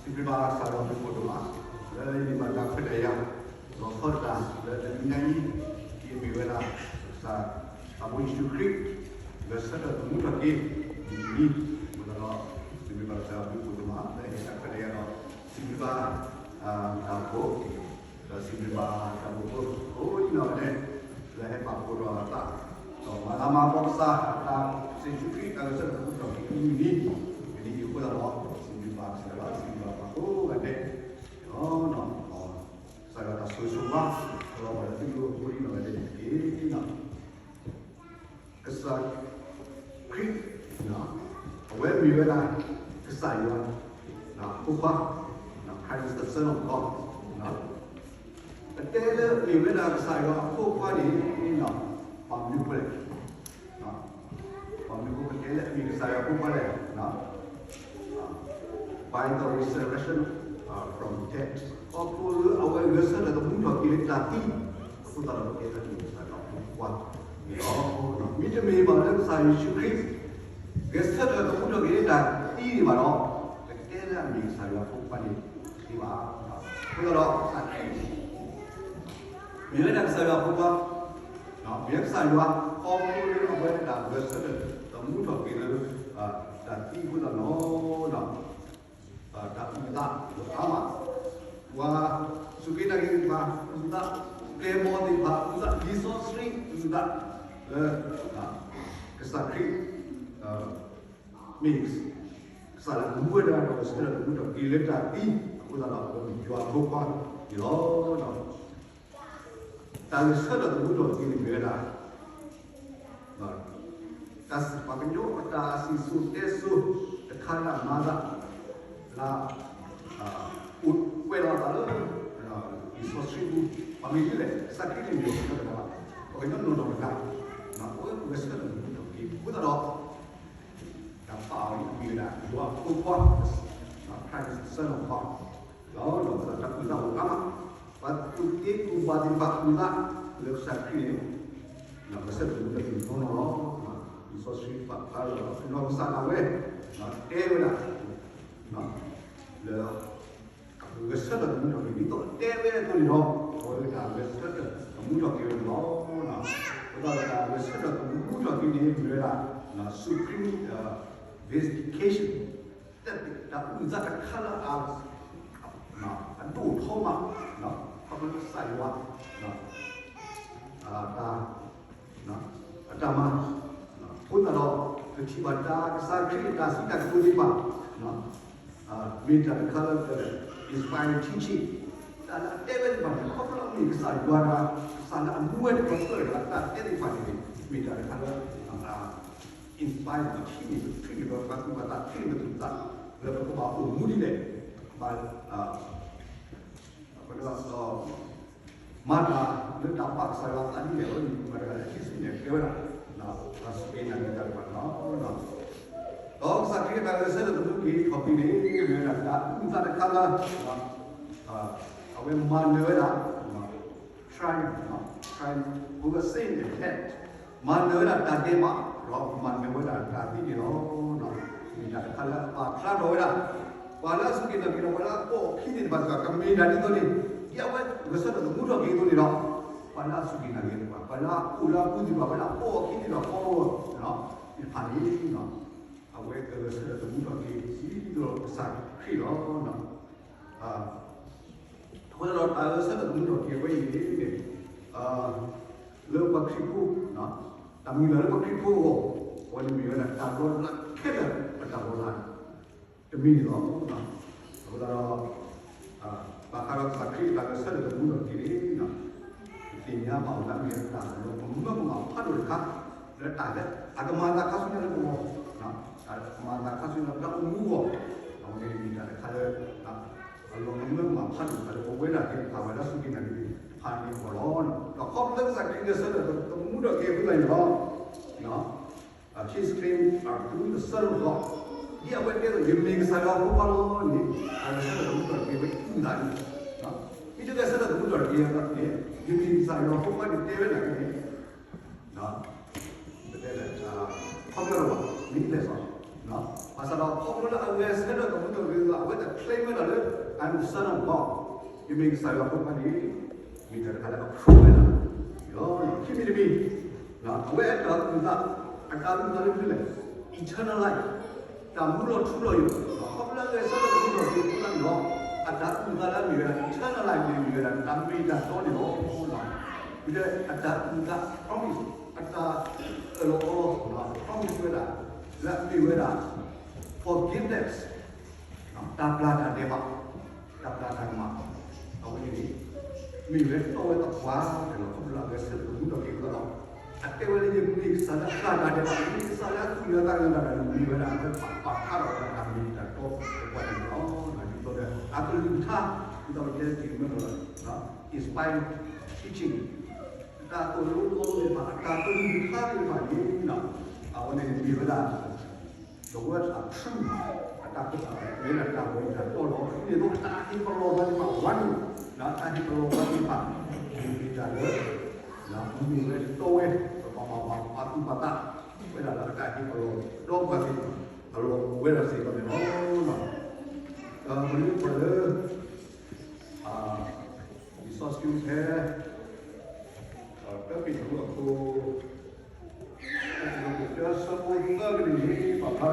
စံးဘျုးဘၣ်ကစၢ်ယွၤဒိၣ်မး လၢယန့ၢ်ဘၣ်တၢ်ခွဲးတၢ်ယာ် ဒီးထီဒါတၢ်လၢတနံၤညါအံၤ, ဒ်အမ့ၢ်ဝဲဒၣ် ကစၢ်သးဘိယ့ၣ်ၡူးခရံာ် ဂဲၤဆၢထၢၣ်သမူထီၣ်က့ၤ နံၤအံၤ, အဃိသတးဒီး စံးဘျုးဘၣ်ကစၢ်ယွၤဒိၣ်မး လၢအဟ့ၣ်တၢ်ခွဲးတၢ်ယာ်ဒီး စံးဘျုးဘၣ် တၢ်ဘိ ဒီးစံးဘျုးဘၣ်တၢ်အိၣ်ဖှိၣ်ကိးဒံနီၢ်ဂၤဒဲး လၢဟဲပာ်ဖှိၣ်ဒီးအသး ဒီးမၤလၤမၤကပီၤကစၢ် တၢ်စံးဆူၣ်ခရံာ်တၢ်ဂဲၤဆၢထၢၣ်သမူထီၣ်က့ၤအမုၢ်နံၤ, ကနံၤအံၤအဃိသတးဒီး စံးဘျုးဘၣ်ကစၢ်ယွၤ စံးဘျုးဘၣ်ပှၤကိးဂၤဒဲး, ကစၢ်ယွၤတၢ်ဆိၣ်ဂ့ၤဆိၣ်ဝါ လီၤဘၣ်လၢသုလိၤကိးဒံနီၢ်ဂၤဒဲးတက့ၢ်. ကစၢ်ခရံာ် အဝဲမ့ၢ်ဝဲဒၣ် ကစၢ်ယွၤ အဖိခွါ Christ the Son of God ပတဲလၢအမ့ၢ်ဝဲဒၣ်ကစၢ်ယွၤအဖိခွါန့ၣ် ဘၣ်မနုၤအဃိလဲၣ်, ဘၣ်မနုၤအဃိပတဲလၢအမ့ၢ်ကစၢ်ယွၤအဖိခွါလဲၣ်. By the resurrection from death, ခီဖျိလၢအဝဲဂဲၤဆၢထၢၣ်သမူထီၣ်က့ၤလၢတၢ်သံ အဃိသတးဒီးပတဲလၢအမ့ၢ်ကစၢ်ယွၤအဖိခွါန့ၣ်လီၤ. မ့တမ့ၢ်ဘၣ်လၢကစၢ်ယ့ၣ်ၡူးခရံာ် ဂဲၤဆၢထၢၣ်သမူထီၣ်က့ၤလၢတၢ်သံန့ၣ်ဘၣ်ဒီး ပတဲလၢအမ့ၢ်ကစၢ်ယွၤအဖိခွါန့ၣ်တသ့ဘၣ်. အဃိသတးဒီးကစၢ်ခရံာ် မ့ၢ်ဝဲဒၣ်ကစၢ်ယွၤအဖိခွါ, မ့ၢ်ဝဲကစၢ်ယွၤ ခီဖျိလၢအဝဲဒၣ်ဂဲၤဆၢထၢၣ်သမူထီၣ်က့ၤလၢ တၢ်သံအဃိသတးဒီး တၢ်အုၣ်သးလၢအါမး, ပှၤစူၢ်က့ၤနာ်က့ၤသ့ၣ်တဖၣ်အုၣ်သး, ကျဲဘီသ့ၣ်တဖၣ်အုၣ်သး, လံာ်စီဆှံအုၣ်သးလၢ ကစၢ်ခရံာ် မ့ၢ်ကစၢ်လၢအမူဝဲဒၣ်ဒီးဂဲၤဆၢထၢၣ်သမူထီၣ်က့ၤလၢတၢ်သံအဃိသတးဒီး အဝဲမ့ၢ်ယွၤအဖိခွါန့ၣ်လီၤ. တၢ်ဂဲၤဆၢထၢၣ်သမူထီၣ်က့ၤန့ၣ်မ့ၢ်ဝဲဒၣ် တၢ်စံးပှၤကညီအတၢ်စံၣ်စိၤတဲစိၤတခါလၢအမၤသး လၢ အိၣ်ကွဲးလီၤအသးလၢ လံာ်စီဆှံပူၤ, ပှၤမ့ၢ်ဒ်လဲၣ် ကစၢ်ခရံာ်န့ၣ်မ့ၢ်ပှၤကညီတဂၤလီၤ, ပှၤကညီနီၢ်နီၢ်တဂၤ, အဝဲဂဲၤဆၢထၢၣ်သမူထီၣ်က့ၤအဃိသတးဒီး တၢ်ပာ်အီၤန့ၣ်မ့ၢ်ဝဲဒၣ် ယွၤအဖိခွါ Christ the Son of God လီၤ. ဒီးပသးတၢ်အုၣ်သးအိၣ်အါမး, ပှၤသူၣ်က့သးပှၢ်သ့ၣ်တဖၣ်အုၣ်သးလၢကစၢ်ခရံာ်န့ၣ် ဂဲၤဆၢထၢၣ်သမူထီၣ်က့ၤနီၢ်နီၢ်လီၤ. လံာ်စီဆှံပာ်ဖျါလီၤ နီၢ်ကစၢ်ဒၣ်ဝဲ တဲဝဲဒၣ် လၢ ဂဲၤဆၢထၢၣ်သမူထီၣ်က့ၤ ဒ်သိးတဲဝဲအသိးန့ၣ်ဒီး အဝဲဒၣ်ဂဲၤဆၢထၢၣ်သမူထီၣ်က့ၤဝဲန့ၣ်လီၤ. အဃိသတးဒီးတၢ်ဂဲၤဆၢထၢၣ်သမူထီၣ်က့ၤန့ၣ် မ့ၢ်ဝဲဒၣ် supreme vindication တၢ်အုၣ်သးတခါလၢအ အဒိၣ်ထီမး ခီဖျိကစၢ်ယွၤ တၢ် အတၢ်မၤ အဃိသတးဒီး ပထံၣ်ဘၣ်တၢ်ကစၢ်ခရံာ်အတၢ်စံးတၢ်ကတိၤသ့ၣ်တဖၣ် မ့ၢ်တၢ်တခါလၢ inspiring teaching တၢ်လၢအတဲဝဲသ့ၣ်တဖၣ်န့ၣ် ခီဖျိလၢအမ့ၢ်ကစၢ်ယွၤတဂၤ ကစၢ်လၢအမူဝဲတဂၤ ကစၢ်လၢအတၢ်တဲသ့ၣ်တဖၣ်န့ၣ် မ့ၢ်တၢ်တခါလၢ inspire ပထံၣ်န့ၢ်ပထံၣ်န့ၢ်ပှၤသူၣ်ပှၤသး ထံၣ်န့ၢ်ပသူၣ်ပသး လၢပကဘၣ်အိၣ်မူဒ်လဲၣ် ဘၣ် ပဒီး မၤတၢ်လၢတၢ်ပာ်ကစၢ်ယွၤအသးဒ်လဲၣ် အဝဲန့ၣ်မ့ၢ်တၢ်လၢခံဆူန့ၣ် ကဲဝဲဒၣ် ပှၤစူၢ်က့ၤနာ်က့ၤတၢ်တဖၣ်န့ၣ်လီၤ. ဒီးကစၢ်ခရံာ်အတၢ်ဂဲၤဆၢထၢၣ်သမူထီၣ်က့ၤထီၣ်က့ၤန့ၣ် မ့ၢ်ဝဲဒၣ်တၢ်အုၣ်သးတခါလၢ အဝဲမၤနၢၤဝဲဒၣ် triumph, triumph over sin and death မၤနၢၤဝဲဒၣ်တၢ်ဒဲးဘး ဒီးမၤနၢၤဝဲဒၣ်တၢ်သံန့ၣ်လီၤ. မ့ၢ်တၢ်တခါလၢအပာ်ဖျါထီၣ်ဝဲဒၣ် ပှၤလၢအစူၢ်က့ၤနာ်က့ၤဒီး ပှၤလၢအပိာ်အခံသ့ၣ်တဖၣ်စ့ၢ်ကီး ကမ့ၢ်ဒၣ်ဒ်သိးန့ၣ် ဒ်အဝဲဂဲၤဆၢထၢၣ်သမူထီၣ်က့ၤအသိးန့ၣ်ဒီး ပှၤလၢအစူၢ်က့ၤနာ်က့ၤသ့ၣ်တဖၣ် ပှၤလၢအအိၣ်လၢအပူၤသ့ၣ်တဖၣ် ပှၤလၢအပိာ်အခံသ့ၣ်တဖၣ် အဃိသ့ၣ်တဖၣ်န့ၣ် အဝဲကဂဲၤဆၢထၢၣ်သမူထီၣ်က့ၤ ဒ်သိးကစၢ်ခရံာ်လီၤ. အဃိသတးဒီးတၢ်ဂဲၤဆၢထၢၣ်သမူထီၣ်က့ၤအဝဲအံၤန့ၣ် လၢပှၤခရံာ်ဖိ တၢ်မုၢ်လၢ်လၢပှၤခရံာ်ဖိအဂီၢ် အဝဲန့ၣ်မ့ၢ်ဝဲဒၣ်တၢ်လီၤလးခဲလၢာ် ပတၢ်လီၤလး တမံၤန့ၣ်လီၤ. အဃိသတးဒီး ဘၣ်ဃးဒီးကစၢ်ခရံာ်အတၢ်ဂဲၤဆၢထၢၣ်သမူထီၣ်က့ၤန့ၣ် ပသ့ၣ်ညါဘၣ်အီၤလၢအမ့ၢ်တၢ်လီၤကမၢကမၣ်ဖးဒိၣ်တခါ လၢတၢ်လၢ အကမၤအသးခါဆူညါလၢပဂီၢ် တၢ်ကမၤအသးခါဆူညါလၢပတၢ်အိၣ်မူအဂီၢ် အဝဲန့ၣ်မ့ၢ်တၢ်တခါလၢ အလီၤကမၢကမၣ်ဖးဒိၣ်တခါလၢပဝဲဒၣ်သ့ၣ်တဖၣ် ပှၤလၢအစူၢ်က့ၤနာ်က့ၤသ့ၣ်တဖၣ်န့ၣ်အဂီၢ်လီၤ. ဒီးခီဖျိလၢကစၢ်ခရံာ်ဂဲၤဆၢထၢၣ်သမူထီၣ်က့ၤအဃိသတးန့ၣ်လီၤ. His claim are through the Son of God ဒ်အဝဲတဲအသိး ယမ့ၢ်ကစၢ်ယွၤအဖိခွါလီၤန့ၣ် တၢ်ဂဲၤဆၢထၢၣ်သမူထီၣ်က့ၤဝဲအုၣ်သးန့ၣ် မ့ၢ်တဂဲၤဆၢထၢၣ်သမူထီၣ်က့ၤအသးန့ၣ် ယမ့ၢ်ကစၢ်ယွၤအဖိခွါန့ၣ် တဲဝဲဒၣ်န့ၣ် ပတဲလဲၣ် ခီဖျိလၢဘၣ် မ့ၢ်လဲၣ်စီၤ ဘၣ်ဆၣ်ဒီးခီ ခီဖျိလၢအဂဲၤဆၢထၢၣ်သမူထီၣ်က့ၤအသး အဝဲတ claim ဝဲဒၣ်လၢ I'm the Son of God, ယမ့ၢ်ကစၢ်ယွၤဖိခွါန့ၣ် မ့ၢ်တၢ်တခါလၢအ prove ဝဲဒၣ်လီၤ. ခံမံၤတမံၤ အဝဲအတၢ်အုၣ်သး, အတၢ်အုၣ်သးလၢမနုၤလဲၣ်, eternal life, တၢ်မူလီၤထူလီၤယိာ်, ခီဖျိလၢအဂဲၤဆၢထၢၣ်သမူထီၣ်က့ၤအသးန့ၣ်လီၤ. အတၢ်အုၣ်သးလၢအမ့ၢ်ဝဲဒၣ် eternal life န့ၣ် မ့ၢ်ဝဲဒၣ်တၢ်မ့ၢ်တၢ်တီန့ၣ်လီၤ. ဒီးအတၢ်အုၣ်သး promise, အတၢ်အၢၣ်လီၤအီလီၤ promise ဝဲဒၣ် လၢအမ့ၢ်ဝဲဒၣ် forgiveness, တၢ်ပျၢ်တၢ်ဒဲးဘး, တၢ်ပျၢ်တၢ်ကမၣ်, အဝဲန့ၣ်န့ၣ် မ့ၢ်ဝဲတီဝဲသပှၢ်တၢၢ်လီၤ. ခီဖျိလၢအဂဲၤဆၢထၢၣ်သမူထီၣ်က့ၤအသးလီၤ. အတဲဝဲလၢ ယမ့ၢ်ကစၢ်လၢအပျၢ်တၢ်ဒဲးဘး, ယမ့ၢ်ကစၢ်လၢအသူၣ်ယၢ်သးယၢ်တၢ်ဒဲးဘးန့ၣ် မ့ၢ်ဝဲဒၣ်အဝဲပာ်ဖျါထီၣ်ဝဲဒၣ်တၢ်မ့ၢ်တၢ်တီသပှၢ်တၢၢ်န့ၣ်လီၤ. ဒ်သိးဒီးအကလုၢ်ကထါ ဒ်သိးပတဲတ့ၢ်မ့ၢ်လီၤ inspired teaching, တၢ်သိၣ်လိသီလိသ့ၣ်တဖၣ်, တၢ်ကလုၢ်ကထါသ့ၣ်တဖၣ်န့ၣ် အဝဲန့ၣ်မ့ၢ်ဝဲဒၣ် the words are true, အတၢ်ကလုၢ်ကထါမ့ၢ်ဝဲဒၣ်တၢ်မ့ၢ်တၢ်တီလီၤ. ဒ်သိးအတၢ်ဟ့ၣ်ပလီၢ်ပှၤသ့ၣ်တဖၣ်ဝဲန့ၣ်, တၢ်ဟ့ၣ်ပလီၢ်ပှၤသ့ၣ်တဖၣ် မ့ၢ်တၢ်လၢ မ့ၢ်ဝဲတီဝဲ ပဘၣ်ပာ်သူၣ်ပာ်သး ဝဲဒၣ်လၢအတၢ်ဟ့ၣ်ပလီၢ်ဒီးပှၤသ့ၣ်တဖၣ် အလီၢ်အိၣ်ဝဲဒၣ်စ့ၢ်ကီးန့ၣ်လီၤ. မနုၤပှၤလၢ လံာ်စီဆှံဖဲ တၢပ့းတရူးအခိၣ် တၢဆၢဖိသၢကတၢၢ်န့ၣ် ပာ်ဖျါ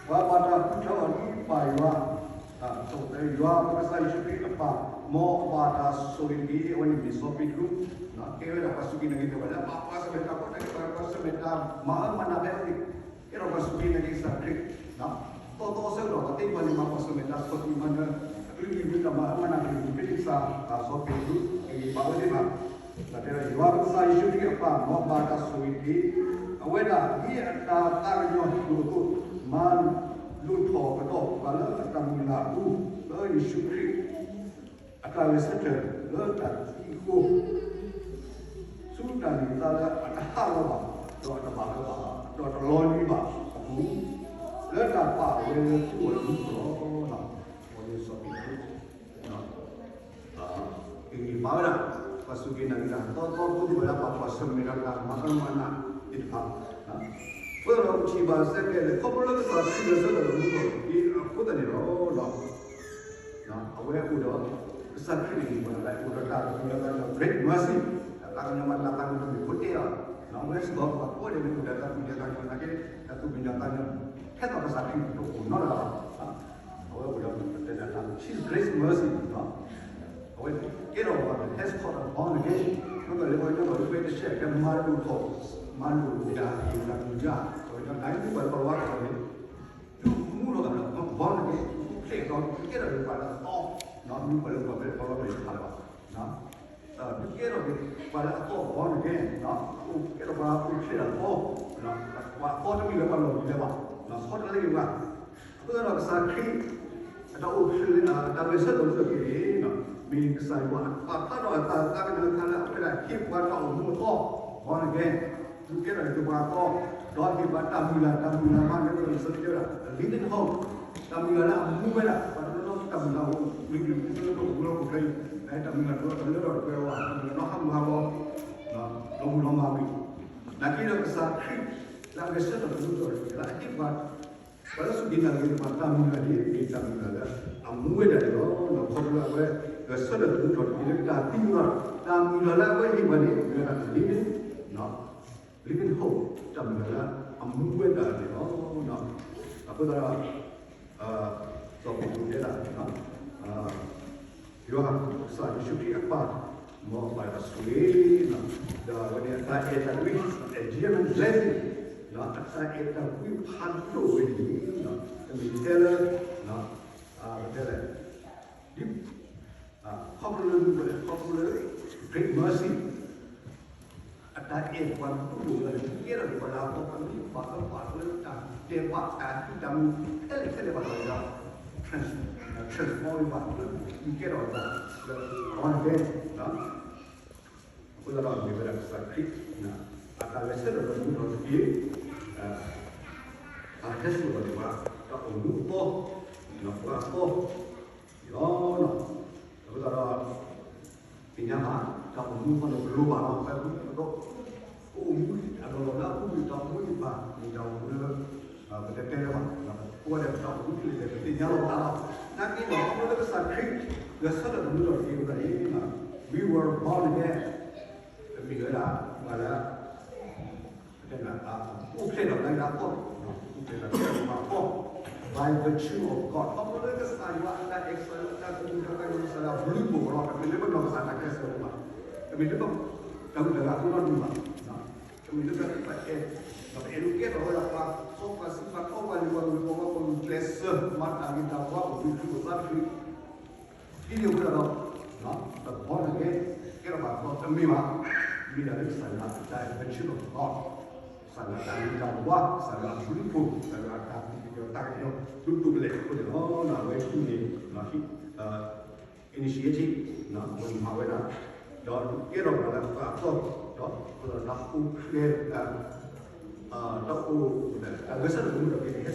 ဝဲဒၣ်, ပှၤဘၣ်တၢ်ဃုထၢအီၤဒ်ပၢ်ယွၤ, ယွၤပကစၢ်ယ့ၣ်ၡူးခရံာ်အပၢ်, မ်အဘၣ်တၢ်ဆိၣ်ဂ့ၤတက့ၢ်. အဝဲန့ၣ်မ့ၢ်စီၤပ့းတရူး ကဲဝဲဒၣ်ပှၤစူၢ်က့ၤနာ်က့ၤတဂၤလၢ ဘၣ်ကွၢ်ဆၢၣ်မဲာ်တၢ်ကီတၢ်ခဲ ပှၤကွၢ်ဆၢၣ်မဲာ်တၢ်မၤအၢမၤနးဖဲအဝဲသ့ၣ် ကဲထီၣ်ပှၤစူၢ်က့ၤနာ်က့ၤကစၢ်ခရံာ်, သီသီဆၢကတီၢ် ပှၤသ့ပှၤန့ၣ် မၤကွၢ်ဆၢၣ်မဲာ်တၢ်ဆီၣ်တံၢ်မၤနၢၤ, အကလုၢ်ကထါမၤအၢမၤနးက့ၤ မ့ၢ်ကစၢ် စီၤပ့းတရူး က့ၤပာ်ဝဲသ့ၣ်တဖၣ်, ဒီးတဲဒီး ယွၤပကစၢ်ယ့ၣ်ၡူးခရံာ်အပၢ် မ်အဘၣ်တၢ်ဆိၣ်ဂ့ၤတက့ၢ်. အဝဲဒၣ်ဒ်အတၢ်သးကညီၤအသိး မၤလိၣ်ထီၣ်ကဒီးပှၤလၢအတၢ်မုၢ်လၢ်အပူၤ လၢယ့ၣ်ၡူးခရံာ် အတၢ်ဂဲၤဆၢထၢၣ်လၢတၢ်သံအဃိ ဆူတၢ်န့ၢ်သါလၢအတဟးဂီၤဘၣ်, ဒီးအတဘၣ်လၢၤဘၣ်, ဒီးတလီၤလံၤဘၣ်အပူၤ, လၢတၢ်ပာ်အဝဲလၢသုဂီၢ်တမူဃီလီၤ. အဝဲန့ၣ်စီၤပ့းတရူး က့ၤပာ်ဝဲဒၣ် ပှၤစူၢ်က့ၤနာ်က့ၤတၢ်သီသီဖိသ့ၣ်တဖၣ်လၢ ပှၤကွၢ်ဆၢၣ်မဲာ်တၢ်မၤအၢမၤနးသ့ၣ်တဖၣ်, အဃိဒီးပထံၣ်ဘၣ်စဲကဲးလၢ ခီဖျိလၢကစၢ်ခရံာ်ဂဲၤဆၢထၢၣ်သမူထီၣ်က့ၤအဃိသတးန့ၣ်လီၤ. အဝဲအိၣ်ဒီး ကစၢ်ခရံာ်န့ၣ် ပှၤလၢအိၣ်ဒီးတၢ်ကညီၤသးကညီၤ great mercy, တၢ်ကညီၤမးတၢ်သးကညီၤတမ့ၢ်ဖိတဲအီၤ, အဝဲစ့ၢ်ကီးပှၤကိးဂၤဒဲးလၢအိၣ်ဒီးတၢ်သူၣ်ကညီၤသးကညီၤနာ်က့ တၢ်သူၣ်ကညီၤသးကညီၤ ဟဲထီၣ်ကစၢ်ခရံာ်တအိၣ်နီတဂၤဘၣ်. အဝဲအိၣ်ဒီးပတဲဒၣ်တၢ် His great mercy, အဝဲကဲထီၣ်ပှၤ has called us born again, မ့ၢ်လၢပှၤကညီဒီး ပတဆဲးကဲမၤလိၣ်ထီၣ် မၤလိၣ်တၢ်ဟ့ၣ်တၢ်ကူၣ်ယါ, ပှၤကညီဒ်န့ၣ်ပှၤလၢပှၤဝါထီၣ်န့ၣ် ဒုးမူထီၣ်ဒီး born again, ဖျဲးထီၣ် ကဲထီၣ်က့ၤပှၤလၢအသီ, မ့ၢ်ပှၤလၢပှၤဖဲပှၤလၢပှၤလၢပှၤလၢပှၤ ဒုးကဲထီၣ်က့ၤပှၤလၢအသီ born again, ကဲထီၣ်ပှၤအိၣ်ဖျဲၣ်အသီ, ပှၤအသီတမ့ၢ်လၢပှၤလီၢ်လံၤလၢၤဘၣ်, ဆီတလဲက့ၤပှၤ, အဃိသတးဒီးကစၢ်ခရံာ် အတၢ်အိၣ်ဖျဲၣ်လၢ တၢ်ဂဲၤဆၢထၢၣ်လၢက့ၤန့ၣ် မ့ၢ်ကစၢ်ယွၤပာ်ဖျါထီၣ်အတၢ်သးကညီၤတခါလၢအဝဲဒၣ်ဟ့ၣ်ပှၤတၢ်အိၣ်မူအသီ, born again, ဒုးကဲထီၣ်က့ၤပှၤအသီ, ဒီးဟ့ၣ်ပှၤတၢ်မုၢ်လၢ် တၢ်မုၢ်လၢ်မး လၢပှၤလၢဆၢကတီၢ်ဝဲဒၣ် living hope, တၢ်မုၢ်လၢ်လၢအမူဝဲဒၣ် ပှၤတနီၤနီၤတၢ်မုၢ်လၢ်အိၣ် မ့ၢ်မ့ၢ်မ့ၢ်လၢပှၤကညီဖိကျဲအံၤ တၢ်မုၢ်လၢ်တအိၣ်လၢထီၣ်တကွဲးဝဲ တၢ်မုၢ်လၢ်နီၢ်ဟးမုၢ်ဟးဂီၤ လီၤမုၢ်လီၤမၢ်ကွံာ်, နာ်က့ဒီးကစၢ်ခရံာ် လၢအဂဲၤဆၢထၢၣ်သမူထီၣ်တဂ့ၤ လၢအဟ့ၣ်ပှၤ ပှၤလၢစူၢ်က့ၤနာ်က့ၤပှၤတၢ်မုၢ်လၢ်န့ၣ် မ့ၢ်တၢ်မုၢ်လၢ်လၢ အမူဝဲဒၣ်န့ၣ်လီၤ. ခီဖျိလၢအဝဲဂဲၤဆၢထၢၣ်သမူထီၣ်တဂ့ၤလၢတၢ်သံအဃိ, တၢ်မုၢ်လၢ်လၢအဝဲဟ့ၣ်ပှၤန့ၣ် မ့ၢ်ဝဲဒၣ် living, living hope, တၢ်မုၢ်လၢ်လၢအမူဝဲဒၣ်န့ၣ်လီၤ. အဃိသတးဒီး စီၤပ့းတရူးတဲဒၣ် ယွၤကစၢ်ယ့ၣ်ၡူးခရံာ်အပၢ် မ်အဘၣ်တၢ်ဆိၣ်ဂ့ၤ, ဒီးအဝဲန့ၣ်အတၢ်အဲၣ်တၢ်ကွံ endearment blessing, အတၢ်အဲၣ်တၢ်ကွံဖးဒိၣ်ဝဲန့ၣ် တမ့ၢ်ထဲလၢ ပတဲလဲၣ် ဒ် ခီဖျိလၢမနုၤလဲၣ်, ခီဖျိလၢ great mercy, အတၢ်အဲၣ်ပှၤဒိၣ်ဒိၣ်လၢ ဒုးကဲထီၣ်က့ၤပှၤလၢအသီ ပှၤမ့ၢ်ဘၣ်အၢဘၣ်သီလၢတၢ်ဒဲးဘးတၢ်ဟံးတၢ်မူ ထဲလဲၣ်ထဲလဲၣ်ဘၣ်လီၤဒီး transform ဝဲပှၤလၢ ဒုးကဲထီၣ်ပှၤလၢ အဝဲန့ၣ်တဲ အဃိသတးဒီးမ့ၢ်ဝဲဒၣ်ကစၢ်ခရံာ် အတၢ်ဂဲၤဆၢထၢၣ်လၢမူထီၣ်တက့ၢ်, အဟဲစိာ်ထီၣ်န့ၢ်ပှၤ တၢ်အိၣ်မူအသီ, ပှၤအသီလီၤ. အဃိသတးဒီး သ့ၣ်ညါဘၣ် တၢ်အိၣ်မူအသီန့ၣ် ပလိၣ်ဘၣ်လီၤ. ပအိၣ်မူအလီၢ်လၢအပူၤကွံာ် တၢ်အိၣ်မူသ့ၣ်တဖၣ် မ့ၢ်တၢ်အိၣ်မူလၢ ပတတဲလၢၤဘၣ်. ပဝဲဒၣ်ပတၢ်အိၣ်မူဖဲလဲၣ် ပသ့ၣ်ညါလီၤသးလီၤ. နာ်က့ဒီး ခီဖျိလၢကစၢ်ခရံာ် ဂဲၤဆၢထၢၣ်သမူထီၣ်က့ၤပသးန့ၣ် we were born again. တမ့ၢ်ဝဲဒၣ် ပှၤလၢ ပတဲဒၣ် အိၣ်ဖျဲၣ်ထီၣ်ကဒါက့ၤအသီ, အိၣ်ဖျဲၣ်ထီၣ်ကဒါက့ၤအသီ by virtue of God, ခီဖျိလၢကစၢ်ယွၤအတၢ်အဲၣ် ကစၢ်ယွၤအတၢ်ကမူၣ် ကစၢ်ယွၤအဘျုးအဖှိၣ်လီၤ. တမ့ၢ်လၢပနီၢ်ကစၢ်တၢ်ကျဲးစၢးဘၣ်, တမ့ၢ်လၢပတၢ်ဂုၤတၢ်ဂၤအဃိနီတမံၤဘၣ်, တမ့ၢ်လၢပအဲၣ်, ဒီးပအဲၣ်ဒိးကဲထီၣ်ဝဲဒၣ်ပှၤစီပှၤဆှံ ပှၤတီပှၤလိၤ ပှၤဂုၤပှၤဂၤ ပှၤမုၢ်ကျဲးစၢး မၤတၢ်ဂ့ၤတၢ်ဝါ ပဘျုးဖှိၣ်သးဖှိၣ် ဒ်န့ၣ်အဃိသတးဒီး ပဘီနကဲ ကဲထီၣ်ဘၣ်အသီတမ့ၢ်ဘၣ်, မ့ၢ်ဒၣ်လၢကစၢ်ယွၤအတၢ် virtue of God, ကစၢ်ယွၤအတၢ်ဂ့ၤတၢ်ဝါ, ကစၢ်ယွၤအဘျုးအဖှိၣ်, ကစၢ်ယွၤအတၢ်သးကညီၤ ဒိၣ်ဒိၣ်ကလဲာ်အဃိန့ၣ်လီၤ. အဝဲအံၤန့ၣ် initiative ဝဲမၤဝဲဒၣ်, ဒီးကဲထီၣ်ဘၣ်လၢပှၤအသီ, ဒီးတၢ်အိၣ်ဖျဲၣ် တၢ်အိၣ် တၢ်ဂဲၤဆၢထၢၣ်သမူထီၣ်က့ၤ ဟဲစိာ်ဒီးန့ၣ် ပှၤ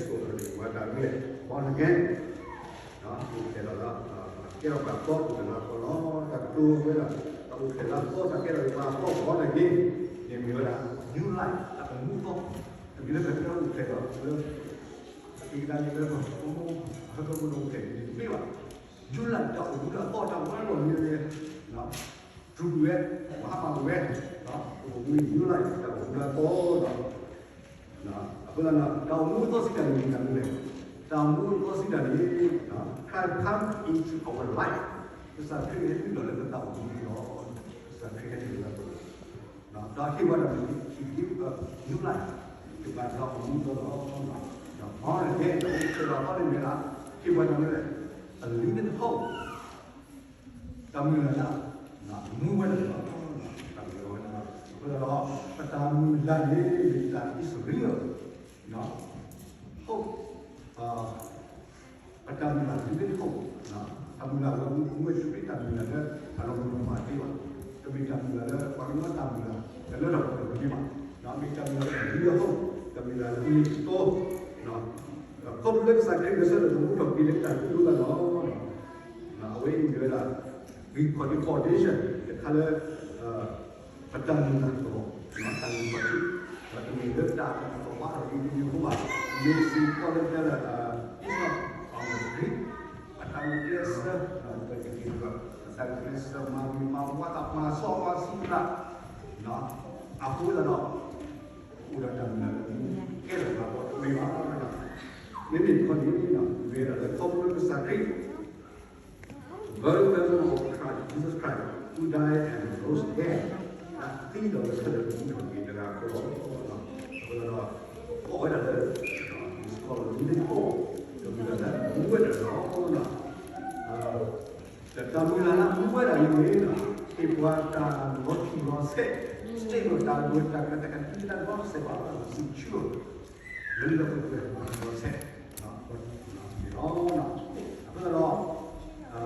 တၢ်ဂ့ၢ် born again, အိၣ်ဖျဲၣ်လီၤလၢ ကဲထီၣ်ပှၤအသီ အိၣ်ဖျဲၣ်လၢအသီလီၤ. တၢ်ကတိၤဝဲဒၣ် တၢ်အိၣ်ဖျဲၣ်လၢအသီ တၢ်ကဲထီၣ်ပှၤအသီ born again န့ၣ်မ့ၢ်ဝဲဒၣ် new life တၢ်အိၣ်မူအသီ, တမ့ၢ်လၢပကဲအိၣ်ဖျဲၣ်ဒီးလၢ က့ၤကဒါက့ၤလၢပမိၢ်အဟၢဖၢမုၢ်ဒီးအိၣ်ဖျဲၣ်န့ၣ်တမ့ၢ်ဘၣ်. New life တၢ်အိၣ်မူလၢအသီ တၢ်ဝဲလီၤန့ၣ် တူၢ်ဝဲ ပှၤဟးမၤဝဲ တၢ်အိၣ်မူ new life တၢ်အိၣ်မူလၢအသီလီၤ. အဃိသတးဒီး တၢ်အိၣ်မူအသီစံးတၢ်န့ၣ် မ့ၢ်တၢ်မနုၤလဲၣ်. တၢ်အိၣ်မူအသီစံးတၢ်န့ၣ် Christ come into our life, ကစၢ်ခရံာ်ဟဲနုာ်လီၤလၢပတၢ်အိၣ်မူလီၤ. ကစၢ်ခရံာ်ဟဲနုာ်လီၤလၢပ ဒီးဟ့ၣ်ပှၤတၢ်မနုၤလဲၣ် He give us new life, ဟ့ၣ်ပှၤတၢ်အိၣ်မူအသီလီၤ. ဒီး born again တၢ်အိၣ်ဖျဲၣ်လီၤအသီန့ၣ်မ့ၢ်ဒၣ် ဟ့ၣ်ပှၤတၢ်မနုၤလဲၣ် a living hope, တၢ်မုၢ်လၢ်လၢ မူဝဲဒၣ်လီၤ. တၢ်မုၢ်လၢ်ဝဲဒၣ်လီၤ. အဃိသတးဒီး ပတၢ်မုၢ်လၢ်န့ၣ် မ့ၢ်တၢ် is real, hope, ပတၢ်မုၢ်လၢ် living hope, တၢ်မုၢ်လၢ်လၢမူဝဲတမ့ၢ်တၢ်မုၢ်လၢ်လၢ အလီၤမုၢ်လီၤမၢ်သ့ဘၣ်, တမ့ၢ်တၢ်မုၢ်လၢ်လၢ ပှၤကညီတၢ်မုၢ်လၢ် လၢလၢထီၣ်ပှဲၤပမ့ၢ်ဘၣ်, မ့ၢ်တၢ်မုၢ်လၢ်လၢ real hope, တၢ်မုၢ်လၢ်လၢအမ့ၢ်တတီ, ခီဖျိလၢကစၢ်ခရံာ်ဂဲၤဆၢထၢၣ်သမူထီၣ်က့ၤလၢတၢ်သံအဃိသတးဒီး အဝဲအံၤမ့ၢ်ဝဲဒၣ် ဂံၢ်ခီၣ်ထံး foundation တခါလၢ ပတၢ်မုၢ်လၢ်ကလီၤ, တၢ်ဂံၢ်ခီၣ်ထံး, ဒီးတမ့ၢ်လၢတၢ်ကလီၤဘၣ်ထီၣ်ဒ်န့ၣ်အဃိဘၣ်, မ့ၢ်စ့ၢ်ကီးလၢတဲလၢ it's not on the grid, အတၢ်ဂုာ်ကျဲးစၢး, ပတဂ့ၤဒီး အတၢ်ဂုာ်ကျဲးစၢး မၤဂ့ၤမၤဝါသး မၤစီမၤဆှံသး အဃိသတးဒီး အိၣ်ဒီးတၢ်မုၢ်လၢ်လၢ ကဲထီၣ်ပှၤဒီးတမ့ၢ်ဘၣ်, မ့မ့ၢ်တခီန့ၣ် မ့ၢ်ဝဲဒၣ်လၢခီဖျိလၢကစၢ်ခရံာ် very person of Christ, Jesus Christ, who died and rose again, တၢ်သံဒီးဂဲၤဆၢထၢၣ်သမူထီၣ်က့ၤတဂၤအဃိလီၤ. အဃိသတးဒီး ကိးဝဲဒၣ်လၢ it's called living hope, တၢ်မုၢ်လၢ်လၢအမူဝဲဒၣ်လီၤ. ဒီးတၢ်မုၢ်လၢ်လၢအမူဝဲဒၣ်အံၤန့ၣ် ဟ့ၣ်ပှၤတၢ်လီၤတံၢ်လီၤဆဲး, တမ့ၢ်တၢ်ဂ့ၤတၢ်ကီတၢ်ကဒံကဒါ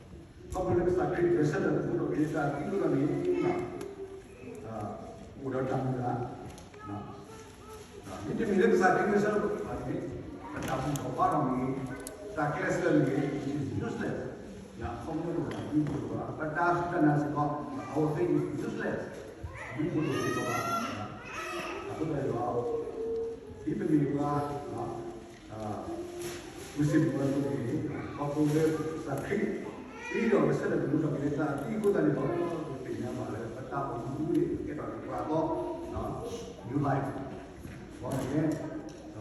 ဒီးတစဲးဘၣ်, စံးဆၢ လၢလၢပှဲၤပှဲၤလီၤတံၢ်လီၤဆဲး, လီၤတံၢ်လီၤဆဲးလီၤ. အဃိသတးဒီး ခီဖျိလၢကစၢ်ခရံာ်ဂဲၤဆၢထၢၣ်သမူထီၣ်က့ၤတၢ်သံအဃိသတးန့ၣ် အိၣ်ဒီးတၢ်မုၢ်လၢ် မ့တမ့ၢ်လၢကစၢ်ခရံာ်ဂဲၤဆၢထၢၣ်သမူထီၣ်က့ၤ ပတၢ်ဘူၣ်ထီၣ်ဘါထီၣ်မ့ၢ်ဂ့ၤ, တၢ်ကျဲးစၢးမ့ၢ်ဂ့ၤ, it is useless, ခီဖျိလၢပတၢ်ဘျုးဖှိၣ်တအိၣ်ဘၣ်, ပတၢ်စူၢ်တၢ်နာ်စ့ၢ်ကီး our faith is useless, ဘျုးဖှိၣ်တအိၣ်ဘၣ်. အဃိသတးဒီး ဒ်ပမ့ၢ်ပှၤ မုၢ်ဆ့ၣ်မုၢ်ဂီၤအသိးန့ၣ် ခီဖျိလၢကစၢ်ခရံာ် သံဒီးဂဲၤဆၢထၢၣ်သမူထီၣ်က့ၤလၢတၢ်သံအဃိသတးန့ၣ်ဒီး ပသ့ၣ်ညါဘၣ်လၢပတၢ်အိၣ်မူန့ၣ် ကဲထီၣ်ပှၤအသီ new life, born again,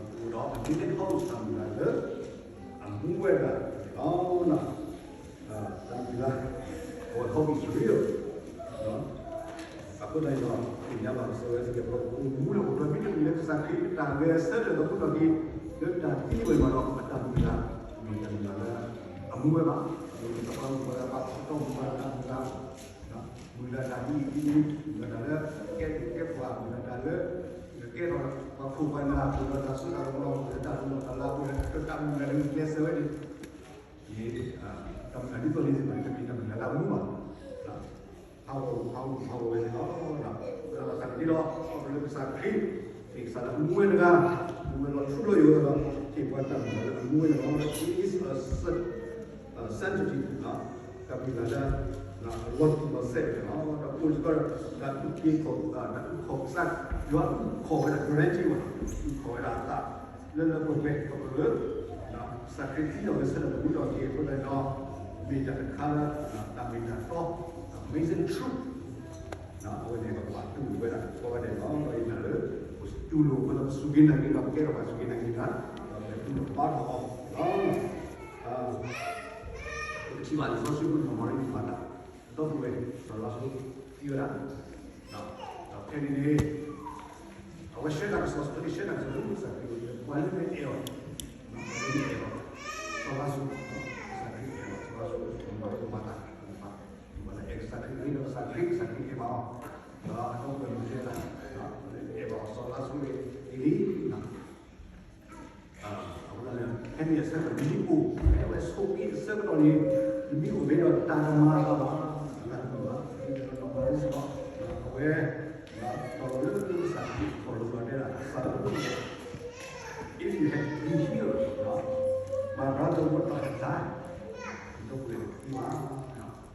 ဒီးပအိၣ်ဒီး အမူန့ၣ် ခီဖျိတၢ်မုၢ်လၢ်လၢ အမူဝဲဒၣ်န့ၣ်လီၤ. တၢ်မုၢ်လၢ် our hope is real, အဃိသတးန့ၣ်ဒီး သ့ၣ်ညါဘၣ်ကစၢ်ယွၤစ့ၢ်ကီး ပအိၣ်မူလၢအိၣ်ဒီးမ့တမ့ၢ်လၢကစၢ်ခရံာ်အတၢ်ဂဲၤဆၢထၢၣ်သမူထီၣ်က့ၤ လၢတၢ်သံဝဲမးဒီး ပတၢ်မုၢ်လၢ် မ့ၢ်တၢ်မုၢ်လၢ်လၢ အမူဝဲဘၣ်, ပှၤတပှၤပှၤပှၤပှၤတၢ်မုၢ်လၢ် မုၢ်လၢ်တၢ်ဒ်အံၤဒ်နုၤ, မုၢ်လၢ်တၢ်လၢ ကဲသ့ၣ်ကဲပှၤ, မုၢ်လၢ်တၢ်လၢ ကကဲထီၣ်ပှၤခိၣ်ပှၤနၢ်, မုၢ်လၢ်တၢ်စိတၢ်ကမီၤ, မုၢ်လၢ်တၢ်လၢလီၢ်တၢ်လၢအဃိန့ၣ် တၢ်မုၢ်လၢ်လၢကျဲးစၢးဝဲန့ၣ် ယ တၢ်မုၢ်လၢ်ဒ်သိးန့ၣ်စ့ၢ်ကီး တမ့ၢ်တၢ်မုၢ်လၢ်လၢအမူဘၣ်. ဟးဂီၤဟးဂီၤဟးဂီၤဝဲန့ၣ်လီၤ. အဃိသတးဒီး ခီဖျိလၢကစၢ်ခရံာ် မ့ၢ်ကစၢ်လၢအမူဝဲတဂၤ, မူဝဲလီၤထူလီၤယိာ်ဝဲဒီး ဟ့ၣ်ပှၤတၢ်မုၢ်လၢ်လၢအမူဝဲန့ၣ်လီၤ. He is a cer-, a certainty, တၢ်မုၢ်လၢ်လၢ အလီၤတံၢ်လီၤဆဲးန့ၣ်လီၤ. ဒီးအိၣ်စ့ၢ်ကီးဒီး တၢ်အုၣ်က့ၤခီၣ်က့ၤ, တၢ်အုၣ်ခီၣ်ကစၢ်, ယွၤအုၣ်ခီၣ်ဝဲဒၣ် guarantee ဝဲ, အုၣ်ခီၣ်ဝဲဒၣ်အသး လၢလၢပှဲၤပှဲၤ ခီဖျိလၢ ကစၢ်ခရံာ်သံလီၤဝဲဆၢထၢၣ်မူထီၣ်က့ၤအဃိသတးဒီး မ့ၢ်တၢ်တခါလၢ တၢ်မ့ၢ်တၢ်တီ amazing truth အဝဲန့ၣ် ပကဘၣ်တူၢ်လိာ်ဝဲဒၣ် ကိးဂၤဒဲးလီၤ. ဒီးယနာ်လၢ ပတူၢ်လိာ် ပစူၢ်က့ၤနာ်က့ၤဒီး ပကဲထီၣ်ပှၤစူၢ်က့ၤနာ်က့ၤတၢ် ဒီးပတူၢ်လိာ်ဘါထီၣ်အီၤလီၤ. ပကထံၣ်ဘၣ်လံာ်စီဆှံပူၤ နီၢ်မၤရံန့ၣ်မၤတၢ် အဒီပုၢ်ဝဲၢ် စီၤလါစရူးသံဝဲဒၣ် ဒီးဖဲန့ၣ်န့ၣ် အဝဲဆှၢတၢ်ကစီၣ် အဝဲသ့ၣ်ဆှၢတၢ်ကစီၣ်လၢကစၢ်ခရံာ် ပှၤလၢမ့ၢ်အဲၣ်အီၤ ပှၤလၢမ့ၢ်အဲၣ်အီၤ စီၤလါစရူး ကစၢ်ခရံာ်အဲၣ်အီၤ စီၤလါစရူး မၤဝဲမၤတၢ် မၤလၢအဲၣ်ကစၢ်ခရံာ် ကစၢ်ခရံာ် ကစၢ်ခရံာ်အဲၣ်ဘၣ်အီၤ ဒီးအဒီပုၢ်ဝဲၢ်မုၢ်ဆဲးတၢ် အဲၣ်ဘၣ်အီၤ စီၤလါစရူးန့ၣ် ဒ်န့ၣ် အဃိသတးန့ၣ် ဖဲန့ၣ်အဆၢကတီၢ် နမ့ၢ်အိၣ်ဖဲအဝဲဆိးက့အဆၢကတီၢ်န့ၣ် နမ့ၢ်အိၣ်ဖဲဒီးတၢ်တမၤအသးဘၣ်, တၢ်တမၤဘၣ်, အဝဲ ဒီးလၢကစၢ်ခရံာ်ခီၣ်လိၤဒီးတဲဒၣ် ကစၢ်လၢ if you had been here, my brother would not have died. ဒီပုၢ်ဝဲၢ်သံဘၣ်,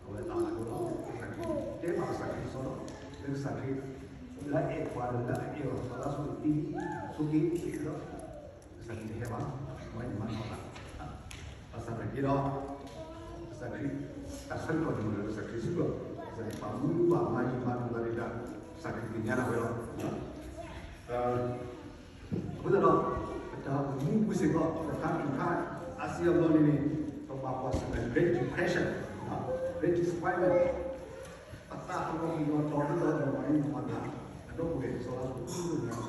အဝဲသးမၤဒိၣ်လီၤ ကစၢ်ခရံာ် တဲဘၣ်ကစၢ်ခရံာ်စီဒီး လၢကစၢ်ခရံာ် လၢအအဲၣ်ပှၤဒီးလၢအအဲၣ်အီၤ စီၤလါစရူးသံ ဆိးက့သံဒီး ကစၢ်ခရံာ်တဟဲဘၣ်, ဝဲန့ၣ်မၤထီၣ်ဘၣ်, ဘၣ်ဆၣ်သနာ်က့ဒီး ကစၢ်ခရံာ် တၢ်ဆၢကတီၢ်န့ၣ်မ့ၢ်လၢကစၢ်ခရံာ်စုလီၤ, ကစၢ်ခရံာ်ဘၣ်မူဘၣ်မၤယံာ်မၤဒိၣ်သးဒ်တၢ် ကစၢ်ခရံာ်သ့ၣ်ညါဒၣ်ဝဲလီၤ. အဃိသတးဒီး ပတၢ်အိၣ်မူပူၤစ့ၢ်ကီး ပတၢ်ထူၣ်ဖျဲး အါစုအါဘျီန့ၣ်န့ၣ် ပဘၣ်ကွၢ်ဆၢၣ်မဲာ် Great Depression, Great Disappointment ပသးဟးဂီၤက့ၤအီၤဒီးဒ်သိးနီၢ်မၤရံနီၢ်မၤသး အဒီပုၢ်ဝဲၢ် စီၤလါစရူးအဃိန့ၣ် ပ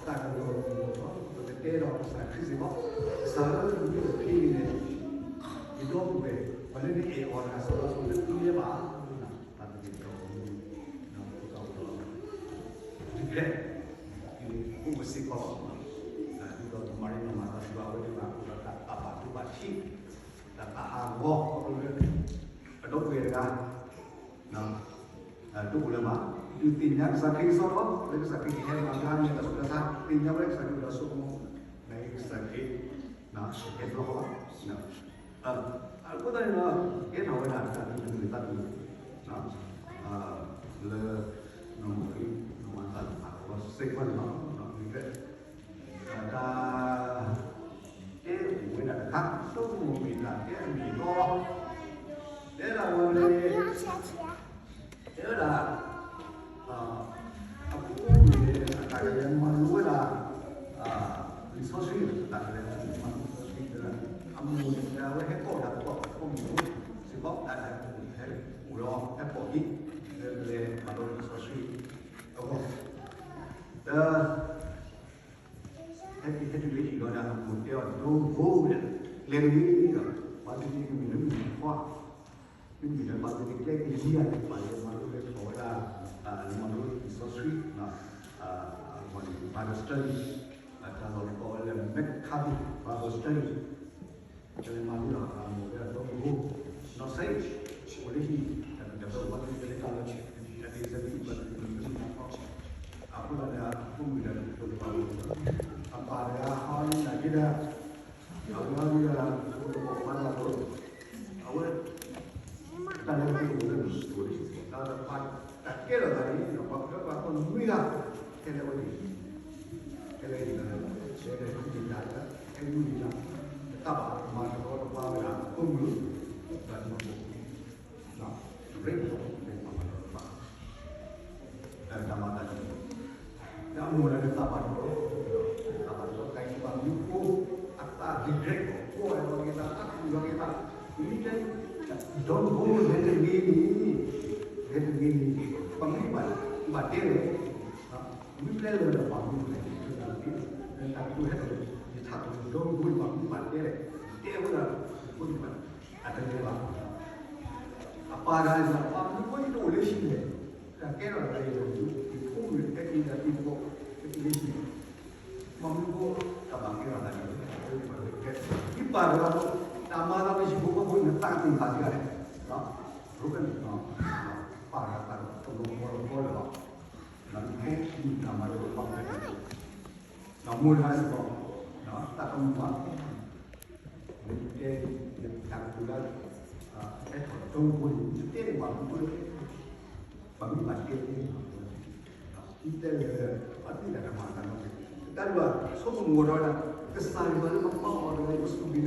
သးကညီၤက့ၤအီၤဒီး ပကတဲဒီးကစၢ်ခရံာ်စ့ၢ်ကီး ကစၢ်ဧၢ နမ့ၢ်အိၣ်ဖဲအံၤန့ၣ် ယဒီပုၢ်ဝဲၢ် ပှၤလၢနအဲၣ်အီၤတဂၤ စီၤလါစရူး တသံလၢၤဘၣ် ဘၣ်သ့ၣ်သ့ၣ်ဒီး ဒီးပကအိၣ်ဒီး regret အိၣ်ဝဲစ့ၢ်ကီး ဒ်သိးနီၢ်မၤရံနီၢ်မၤသးစံးဘၣ် အဝဲသ့ၣ်ဘၣ်အိၣ်ဒီးတၢ်သးဘၣ်ဒိဘၣ်ထံး တၢ်သးဟးဂီၤ ခီဖျိလၢ အဒီပုၢ်ဝဲၢ်တဂၤ ဒိၣ်ပူၤလၢၤဘၣ်, ဒုးသ့ၣ်ညါကစၢ်ခရံာ်ကစီဒီ လၢကစၢ်ခရံာ်ကဟဲမၤဘျါန့ၣ် တၢ်ဆူးတၢ်ဆါ သ့ၣ်ညါဝဲလၢကစၢ်ခရံာ်ဒီးဆိကမိၣ် နကစၢ်ခရံာ် ဟဲဘျီဃီဘၣ်. အဃိသတးန့ၣ်ဒီး ကဲထီၣ်ဝဲဒၣ်တၢ်ဒုးတမုာ်သးတမုာ် လၢ နီၢ်မၤရံ နီၢ်မၤသး အဂီၢ်စ့ၢ်ကီးန့ၣ်လီၤ. တၢ် တဲအိၣ်ဝဲဒၣ်တခါ ဆိကမိၣ်မ့ၢ်တၢ်တဲအမ့ၢ်အတီ တဲဒၣ်ဝဲန့ၣ် တဲဝဲဒၣ် အဖိမုၣ်န့ၣ် အတၢ်ကလဲၤမၤလိဝဲဒၣ် လံာ်စီဆှံ အတၢ်ကလဲၤမၤလိလံာ်စီဆှံ တဲဒၣ် အမိၢ်န့ၣ် အဝဲဟဲကိးတၢ်ကီၢ်အဖိမုၣ်စ့ၢ်ကီး တၢ်ဒၣ်ဟဲအိၣ်ဒီးဟဲကိးက့ၤ လဲၤမၤလိလံာ်စီဆှံ အဂီၢ် ဒီး ဟဲက့ၤဟဲတုၤလၢဟံၣ်လီၤဒီး အမိၢ်တဲအီၤ Don't go ဒီး ကျဲက့ၤဒီး ပှၤသ့ၣ်သ့ၣ်ကမ့ၢ်လၢမုၣ်ခွါ မ့မ့ၢ်ဒီးပှၤသ့ၣ်သ့ၣ်ကျဲက့ၤလံဧါ ပှၤလဲၤမၤလိလဲၤထီၣ်ဝဲဒၣ် မၤလိလံာ်စီဆှံ အဝဲန့ၣ် Bible study တၢ်လီၢ်န့ၣ်ကိးဝဲလၢ McCarthy Bible study ကလဲၤမၤလိဒီး အမိၢ်တဲအီၤ Don't go နီၢ်စဲး အိၣ်လၢဟံၣ် တၢ်ဘျုးတၢ်ဖှိၣ် ပှၤသ့ၣ်သ့ၣ်လၢတၢ်လီၢ် တၢ်သ့ၣ်သ့ၣ် ပှၤသ့ၣ်သ့ၣ်လၢတၢ်လီၢ် အဃိသတးန့ၣ် အဖိမုၣ်ဒီး အဖိမုၣ်ဒီး အပၢ်တဂၤဟီန့ၣ် နာ်က့ဒီး အဝဲဟီန့ၣ်ဒီး အဝဲသကိးပှၤတဂၤဒီး အဝဲ တၢ်လၢပှၤအိၣ်လၢမုၢ်စတိၤန့ၣ် တၢ်တပာ် တၢ်ကဲထီၣ်သးန့ၣ် ပှၤကညီပှၤကညီနွံဂၤ ခဲလၢာ်ဝဲန့ၣ် ခဲလၢာ်န့ၣ် တဲလၢခံန့ၣ်တၢ်လၢ ဟဲမုၢ်န့ၣ်တၢ် တၢ်ဘၣ်မၤတရီတပါဝဲဒၣ် အဖိမုၣ် ဒီးမုၣ်ဖိ ရ့လိာ် မၤတရီတပါ တၢ်မၤတၢ်န့ၣ် ဒီးအမိၢ်လၢသးဘၣ်တရီ သးဘၣ်တရီ ကဲဘၣ်မနုၤဃိ အသး regret ကိးလီၤက့ၤသး သးခုလီၤက့ၤသး မ့ၢ်တဲ don't go လဲၤတဂ့ၤန့ၣ် လဲၤတဂ့ၤန့ၣ် ပှၤမ့ၢ်ဘၣ်ဘၣ်တဲလဲၣ် မ့ၢ်ပျဲလၢပှၤမ့ၢ်လဲၤ လၢတၢ်ကတိၤဟဲဒီး ယထးထီၣ် don't go ပှၤမ့ၢ်ဘၣ်တဲလဲၣ် တဲဝဲဒၣ် ဖိန့ၣ်ဘၣ် အတလဲၤဘၣ် အပၢ်တဂၤန့ၣ် ပှၤမနုၤဃိတအိၣ်လၢဟံၣ်လဲၣ် တၢ်ကဲထီၣ်တၢ်အံၤဒီး ယဖိမုၣ်တကဲအံၤဒီး ယဖိ တအိၣ်လၢဟံၣ် မနုၤဃိ တၢ်ဘၣ်ကဲထီၣ်တၢ်အံၤ ယပၢ်တဂၤ တၢ်မၤသးလၢဟံၣ်ဖိဃီဖိန့ၣ် သးက့ၤသးက့ၤလဲၣ် ရိကနံၣ် ပၢ်တဂၤသးကလီၤကီလီၤကီလၢၤဘၣ် နမ့ၢ်ဟဲမုၢ်တၢ်မၤလိပှၤကညီ ဒီးမိၢ်တဂၤစ့ၢ်ကီး သးကမုာ်ဘၣ် မ့ၢ်တဲ တၢ်ကတိၤလၢ အဲၣ်ဒိး don't go န့ၣ် တဲန့ၣ် ပှၤမ့ၢ်တဲ ပှၤမ့ၢ်ဘၣ်တဲန့ၣ် တဲလၢ အသ့ၣ်တၢ်ကမၤတၢ်နီတမံၤ တၢ်ဒိၣ်ဘၣ် ဆိကမိၣ်ဝဲဒီး ကစၢ်ယွၤလၢပဘါအီၤဒီးပစူၢ်က့ၤနာ်က့ၤ ဘၣ်မနုၤတတြီဝဲဒၣ် ပှၤလၢမၤသီတမုာ်လဲၣ်, ဟဲလၢဟံၣ်န့ၣ် ကဟဲမၤလၢမၤသီတၢ်ဒ်လဲၣ်, ဘၣ်မနုၤတတြီဝဲလဲၣ်. ဆိကမိၣ်န့ၣ် တၢ်ဘၣ်ဒိပူၤတကဲ, ဒီးမ့ၢ်တဲလၢပှၤတဖၣ်ဘၣ်, လၢခံန့ၣ် အဝဲန့ၣ် surrender ဝဲဒၣ် regret အတၢ်သူၣ်ဖှီၣ်သးညီသ့ၣ်တဖၣ်, အတၢ်သူၣ်တမုာ်သးတမုာ်သ့ၣ်တဖၣ်, အတၢ်သူၣ်တမုာ်သးတမုာ်သ့ၣ်တဖၣ် အတၢ်သူၣ်တမုာ်သးတမုာ်သ့ၣ်တဖၣ်လၢကစၢ်ယွၤအပူၤလီၤ. လံာ်စီဆှံဆၢလၢပှၤဒိၣ်န့ၢ်ဝဲဒၣ်ယံာ်လၢဘါန့ၣ် ယွၤမၤတၢ်ခဲလၢာ်, ဒီးပှၤလၢအဂ့ၤ ဒီးပှၤလၢအအဲၣ်ယွၤ ယွၤသ့ၣ်အါဂီၢ်လီၤ. ဆိကမိၣ်တၢ်ဝဲဒၣ် မၤမုာ်ထီၣ်က့ၤဝဲဒၣ် အါဘျုးအသးန့ၣ်လီၤ. အဃိသတးဒီး နီၢ်မၤရံ နီၢ်မၤသၤစ့ၢ်ကီး အဝဲတဲကစၢ်ခရံာ်န့ၣ် နမ့ၢ်အိၣ်ဖဲန့ၣ် ဒီပုၢ်ဝဲၢ် ပှၤလၢနအဲၣ်အီၤန့ၣ် တသံဘၣ်, တသံဘၣ်. အဃိဒီး ကစၢ်ခရံာ် မၤယံာ်မၤနီၢ်တၢ်လၢနမ့ၢ်အိၣ်ဖဲဒၣ်ကစၢ်ခရံာ်အတၢ် အတၢ်ရဲၣ်တၢ်ကျဲၤတၢ်အိၣ် တၢ်ကွၢ်စိအိၣ်ဒၣ်ဝဲလီၤ. သ့ၣ်ညါဝဲလၢ နီၢ်မၤရံ နီၢ်မၤသၤ ဒုးသံကွံာ်အီၤတၢ် တၢ်ဆှၢန့ၢ်တၢ်ကစီၣ် ဒီးကစၢ်ခရံာ်တဲဒၣ် ပှၤတဂၤအံၤန့ၣ် ဒီပုၢ်ဝဲၢ်တဂၤအံၤ စီၤလါစရူးတဂၤအံၤန့ၣ် တသံဘၣ်, တၢ်ဆါလၢအတူၢ်ဘၣ်ဝဲန့ၣ် တမ့ၢ်တၢ်ဆါလၢအကဘၣ်သံလီၤဘၣ်. ဒီးအဝဲပာ်ဖှိၣ်လီၤဝဲဒၣ်စီၤလါစရူး လွံၢ်သီမးန့ၣ် ကစၢ်ခရံာ်ဟဲတုၤလၢ နီၢ်မၤရံ နီၢ်မၤသၤအစုပူၤ ဒီးကစၢ်ခရံာ်တဲဘၣ်အီၤဒ်လဲၣ်, I am the resurrection and the life, ယမ့ၢ်တၢ်ဂဲၤဆၢထၢၣ် ဒီးတၢ်မူလီၤ. ပှၤလၢအအိၣ်လၢယပူၤန့ၣ်, ပှၤလၢအအိၣ်ဆူၣ်ဝဲလၢယပူၤန့ၣ်ဒီး မူဝဲဒၣ်လီၤ. ဒီးပှၤလၢအသံဒၣ်လဲာ်န့ၣ်ဒီး တၢ်ဂဲၤဆၢထၢၣ်မူထီၣ်က့ၤဝဲဒၣ်လီၤ. ပှၤလၢအစူၢ်က့ၤနာ်က့ၤ shall never die, ပှၤလၢအတသံ ပှၤလၢအတသံဘၣ်နီတဘျီဘၣ်. သုနာ်ယၤ, ကစၢ်ခရံာ်တဲဝဲဒၣ် နီၢ်မၤရံ သုနာ်ယၤ, မ့ၢ်တၢ်ဂဲၤဆၢထၢၣ်က့ၤတၢ်မူလီၤ. ဒီးပထံၣ်ဘၣ်စ့ၢ်ကီး ကစၢ်ခရံာ်လဲၤ မၤမူထီၣ်က့ၤစီၤလါစရူး, ဖီၣ်ထီၣ်က့ၤစီၤလါစရူးလၢတၢ်သးဝံၣ်လွံၢ်သီလံ, ဒီပုၢ်ဝဲၢ်မ့ၢ်တၢ် တနၢတမုာ်လၢၤဘၣ်, တလိၣ်လၢဘီမုၢ်ဘၣ်တဲ, လၢပကျိာ်လံလၢကတဲအီၤတမံၤလဲၣ်, တနၢတမုာ်လၢပကစၢ်တဂ့ၤလၢၤဘၣ်မး, အဝဲတဲလၢ အမ့ၢ် ကစၢ်ယွၤတဲလၢမ့ၢ်တၢ်ဂဲၤဆၢထၢၣ်တမူထီၣ်က့ၤပတၢ်သံ, ပနာ်လီၤ, တၢ်ဂဲၤဆၢထၢၣ်တမူထီၣ်က့ၤလၢမနုၤခံကတၢၢ်န့ၣ်မ့ၢ်ဝဲလီၤ. တၢ်လၢတသ့ဘၣ်ဒီးကစၢ်ခရံာ်တသ့ဘၣ်. အဃိသတးဒီး ပထံၣ်ဘၣ်စ့ၢ်ကီး ဒ်ကစၢ်ခရံာ်တဲဘၣ်ဝဲဒၣ်နီၢ်မၤရံ နီၢ်မၤသၤ မ့ၢ်တၢ်ဂဲၤဆၢထၢၣ်တမူထီၣ်က့ၤဝဲဒၣ် တၢ်မူအသိးန့ၣ်လီၤ. ကစၢ်ခရံာ်တဲဘၣ်အပျဲၢ်အဘီၣ်သ့ၣ်တဖၣ်, တဲဘၣ်နၤဒီးယၤ ပဝဲဒၣ်ပှၤမုၢ်ဆါတနံၤညါအံၤ, ယမ့ၢ်တၢ်ဂဲၤဆၢထၢၣ်တမူထီၣ်က့ၤတၢ်, ဒီးတၢ်မူလီၤ. မ့ၢ်သုနာ်ကစီဒီ, သုနာ်ကစီဒီ, တၢ်ဂဲၤဆၢထၢၣ်တမူထီၣ်က့ၤ မ့ၢ်တၢ်ကစီၣ်တခါ, မ့ၢ်တၢ်ဂ့ၢ်တခါလၢတၢ်ဒိၣ်မးလၢပဝဲဒၣ်ပှၤစူၢ်က့ၤနာ်က့ၤသ့ၣ်တဖၣ်န့ၣ်လီၤ. မ့တမ့ၢ်လၢကစၢ်ခရံာ်ဂဲၤဆၢထၢၣ်တမူထီၣ်က့ၤန့ၣ် ပတၢ်စူၢ်တၢ်နာ်အံၤ အခီပညီတအိၣ်ဘၣ်, ပတၢ်ဘူၣ်တၢ်ဘါအံၤ အခီပညီတအိၣ်ဘၣ်, တၢ်ဘျုးဘၣ်အခီပညီတအိၣ်ဘၣ်, မ့တမ့ၢ်ကစၢ်ခရံာ်ဂဲၤဆၢထၢၣ်တမူထီၣ်က့ၤ တၢ်မ့ၢ်တၢ်လၢအကါဒိၣ်တခါလၢပကဘၣ်တူၢ်လိာ်အီၤ, ပကဘၣ်နာ်အီၤ, ဒ်သိးကစၢ်ခရံာ်တဲဘၣ်နီၢ်မၤရံ နီၢ်မၤသၤ မ့ၢ်သုနာ်ကစီဒီဧါ, နာ်လီၤ, ကစၢ်ယွၤဂဲၤဆၢထၢၣ်တမူထီၣ်က့ၤလၢတၢ်သးဝံၣ်အပူၤ, အဃိသတးဒီး ပတၢ်အိၣ်မူပူၤန့ၣ်ဒီး ပတၢ်အိၣ်မူန့ၣ်ဒီး ပှၤတဂ့ၤ, ပကအိၣ်ဒီး တဘျီတခီၣ် hopeless, တဘျီတခီၣ် helpless, ဒီးအိၣ်သးဒ်သိးန့ၣ် ပှၤတဂ့ၤ တဘျီတခီၣ် ပှၤလၢပကအဲၣ်အီၤ တအိၣ်လၢၤဘၣ်, တၢ်သ့ၣ်တဖၣ်န့ၣ် ကစၢ်ခရံာ်မၤဝဲ မၤတသ့ဘၣ်, ကစၢ်ခရံာ်မၤဝဲသ့လီၤ, ကစၢ်ခရံာ်မၤမူထီၣ်က့ၤစီၤလါစရူးအဃိန့ၣ် ကစၢ်ခရံာ်မၤဝဲသ့လီၤ. တၢ်လၢအကဲသ့ၣ်တဖၣ် တၢ်မူထီၣ်က့ၤဒီးလၢ တၢ်အိၣ်မူလၢ တၢ်သံလၢကဟဲစိာ်လီၤက့ၤတၢ်မူ ဂဲၤဆၢထၢၣ်မူထီၣ်က့ၤန့ၣ်ဒီး ကဟဲဒၣ်ဝဲသပှၢ်တၢၢ်ဆၢကတီၢ် ကစၢ်ခရံာ်တဲပာ်ဝဲအသိးန့ၣ်ဒီး ကဆှၢထီၣ်ဝဲန့ၣ်လီၤ. အဃိသတးဒီး ဒ်ကစၢ်ခရံာ်တဲဝဲဒၣ် နီၢ်မၤရံ နီၢ်မၤသၤဒီးအပျဲၢ်အဘီၣ်သ့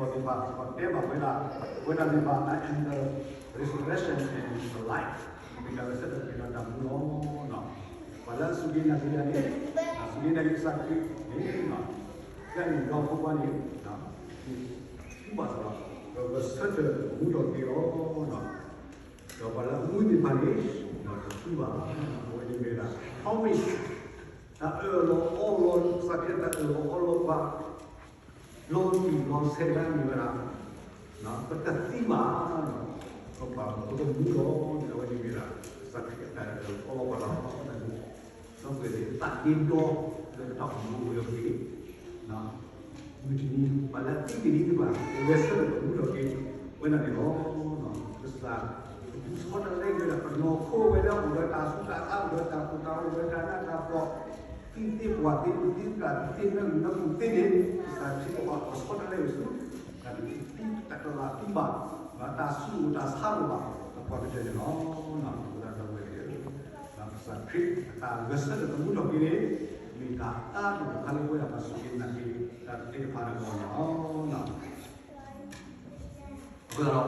ၣ်တဖၣ် တဲဘၣ်ဝဲဒၣ် ဝဲဒၣ်သ့ၣ်တဖၣ် I am the resurrection and the life, မ့ၢ်တၢ်ဂဲၤဆၢထၢၣ်က့ၤဒီးတၢ်မူလီၤ. ပှၤလၢအစူၢ်က့ၤနာ်က့ၤယၤန့ၣ် စူၢ်က့ၤနာ်က့ၤကစၢ်ခရံာ်န့ၣ် ကဲန့ၣ်ဒီဖိခွါန့ၣ် မ့ၢ်ထူဘၣ်စ့ၢ်ကီး ပကဆၢထၢၣ်မူထီၣ်က့ၤလီၤ. ဒီးပှၤလၢအမူသ့ၣ်တဖၣ်န့ၣ် တထူဘၣ်, အဝဲန့ၣ်မ့ၢ်ဝဲဒၣ် promise, တၢ်အၢၣ်လီၤအီလီၤ ကစၢ်ခရံာ်တၢ်အၢၣ်လီၤအီလီၤပှၤ လီၤတံၢ်လီၤဆဲးဒၣ်မ့ၢ်ဝဲဒၣ် ပတသံဘၣ်, ပကဘၣ်ပကမူလီၤန့ၣ် အဝဲန့ၣ်မ့ၢ်ဝဲဒၣ် ကစၢ်ခရံာ်အတၢ်အၢၣ်လီၤအီလီၤပှၤလီၤ. ဒီပုၢ်ဝဲၢ်သ့ၣ် သးဒ့ဒီလၢပတၢ်အိၣ်မူဝဲအဂ့ၢ် မုၢ်တနံၤ ပှၤလၢအသံတနံၤသ့ၣ်တဖၣ် ဂဲၤဆၢထၢၣ်မူထီၣ်က့ၤ ဝဲဒၣ်န့ၣ်လီၤ. ကစၢ် ပဒုးဆီတလဲက့ၤဝဲဒၣ် ပနီၢ်ခိဝဲလၢအိၣ်ဒီးတၢ်ဆူးတၢ်ဆါ အိၣ်ဒီးတၢ်ကိၢ်တၢ်ဂီၤ အိၣ်ဒီးတၢ်နးတၢ်ဖှီၣ်, သံသ့ပှၢ်သ့ သံသ့သၢဂုၤသၢဂုၤသ့န့ၣ်, ကစၢ်ခရံာ်ကဘၣ်ဆီတလဲက့ၤဆူ တၢ်တလၢ်သံဘၣ်, တၢ်ဆူးအိၣ်တၢ်ဆါအိၣ်ဘၣ် သပှၢ်ကတၢၢ်န့ၣ်လီၤ. အဃိသတးဒီးဝဲန့ၣ် ကစၢ်ခရံာ်အတၢ်ဂဲၤဆၢထၢၣ်သမူထီၣ်က့ၤန့ၣ် မ့ၢ်တၢ်အါတက့ၢ်တခါလၢပဝဲဒၣ်ပှၤစူၢ်က့ၤနာ်က့ၤတၢ်သ့ၣ်တဖၣ်န့ၣ်လီၤ. အဃိသတး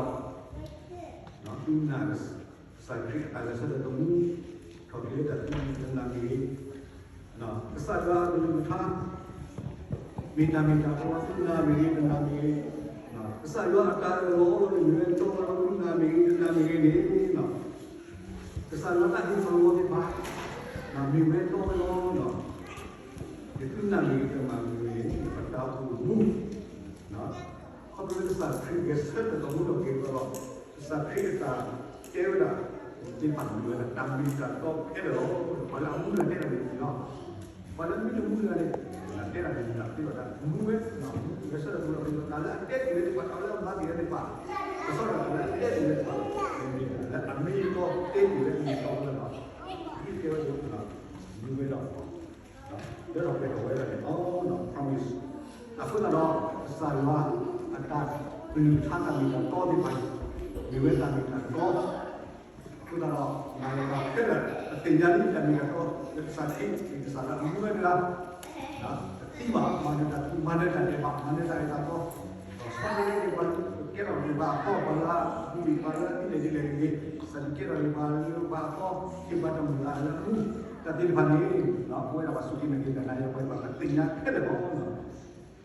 ဒီး သုနာ်ကစၢ်ခရံာ်အတၢ်ဂဲၤဆၢထၢၣ်သမူထီၣ်က့ၤလၢတၢ်သုတနာ်မ့ၢ်ဂ့ၤ, ကစၢ်ယွၤအကလုၢ်ကထါ မ့ၢ်တၢ်မ့ၢ်တၢ်တီလၢသုနာ်မ့ၢ်ဂ့ၤ တနာ်မ့ၢ်ဂ့ၤ, ကစၢ်ယွၤအတၢ်အၢၣ်လီၤအီလီၤန့ၣ် မ့ၢ်ဝဲတီလၢသုနာ်မ့ၢ်ဂ့ၤ တနာ်မ့ၢ်ဂ့ၤန့ၣ်, ကစၢ်ယွၤတၢ်ဟ့ၣ်ခီလီၤသ့ၣ်တဖၣ် မ့ၢ်ဝဲတီလီၤ မ့ၢ်သုနာ်မ့ၢ်ဂ့ၤ တနာ်မ့ၢ်ဂ့ၤန့ၣ် ပတၢ်အိၣ်မူ ခီဖျိလၢကစၢ်ခရံာ်ဂဲၤဆၢထၢၣ်သမူထီၣ်က့ၤအဃိဒီး ကစၢ်ခရံာ်အတၢ်တဲဝဲဒၣ်သ့ၣ်တဖၣ်န့ၣ် မ့ၢ်ဝဲဒၣ်တၢ်မ့ၢ်တၢ်တီခဲလၢာ်လီၤ. ပှၤလၢအမူတဂၤတဲတၢ်န့ၣ်လီၤ. ပှၤလၢမ့ၢ်တမူတဂၤန့ၣ် တဲတၢ်န့ၣ် မ့ၢ်တၢ်သ့လီၤ. တၢ်မူဝဲ ဂဲၤဆၢထၢၣ်သမူထီၣ်က့ၤ တၢ်လၢအတဲတ့ၢ်ဝဲသ့ၣ်တဖၣ် တၢ်လၢအမၤတ့ၢ်ဝဲသ့ၣ်တဖၣ် ကစၢ်ယွၤတၢ်လၢအတဲတ့ၢ်ဝဲသ့ၣ်တဖၣ် မ့ၢ်လၢအမ့ၢ်အတီတဲတ့ၢ်ဝဲသ့ၣ်တဖၣ်လီၤ. ဒ်တဲဝဲဒၣ် မ့ၢ်ဝဲဒၣ် လၢထီၣ်ပှဲၤထီၣ်ဝဲဒၣ်န့ၣ်လီၤ promise. အဃိသတးဒီး ကစၢ်ယွၤအတၢ်ကလုၢ်ကထါတၢ်မ့ၢ်တၢ်တီသ့ၣ်တဖၣ် မ့ၢ်ဝဲတၢ်မ့ၢ်တၢ်တီ အဃိသတးဒီး မၤလၢပှဲၤခဲလၢာ် ပသ့ၣ်ညါလံတၢ်မ့ၢ်တၢ်တီ လၢကစၢ်ခရံာ် ကစၢ်ဒၣ်မူဝဲတဂၤ တသံဘၣ် မၤနၢၤတၢ်သံ မၤနၢၤတၢ်ဒဲးဘး မၤနၢၤတၢ်အဲၣ်တၢ်သီ ဒီးဆီတလဲက့ၤပှၤလၢ ကဲထီၣ်က့ၤပှၤအသီ ပှၤလၢအမူဒံး ပှၤလၢအဒ်လဲၣ်ဒ်လဲၣ်ဂ့ၤဂ့ၤ ကစၢ်ဒၣ်ကဲထီၣ်က့ၤပှၤလၢပှၤအသီ က့ၤပှၤတမုၢ်လၢ်လၢအမူ တၢ်သ့ၣ်တဖၣ်န့ၣ် ပဝဲဒၣ်ပှၤစူၢ်က့ၤနာ်က့ၤတၢ်နါယဲၢ်ပှၤ ပသ့ၣ်ညါခဲလၢာ်လီၤ.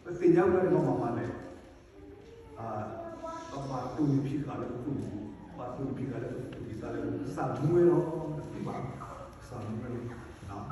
ပသ့ၣ်ညါဝဲဒၣ်ပှၤမၤမၤလဲၣ် ပဘၣ်တိၢ်နီၣ်ဖံးဃာ်လၢပပူၤ, ဘၣ်တိၢ်နီၣ်ဖံးဃာ်လၢပပူၤ ဒ်သိးလၢကစၢ်မူဝဲလီၤ တသံဘၣ်, ကစၢ်မူဝဲလီၤ,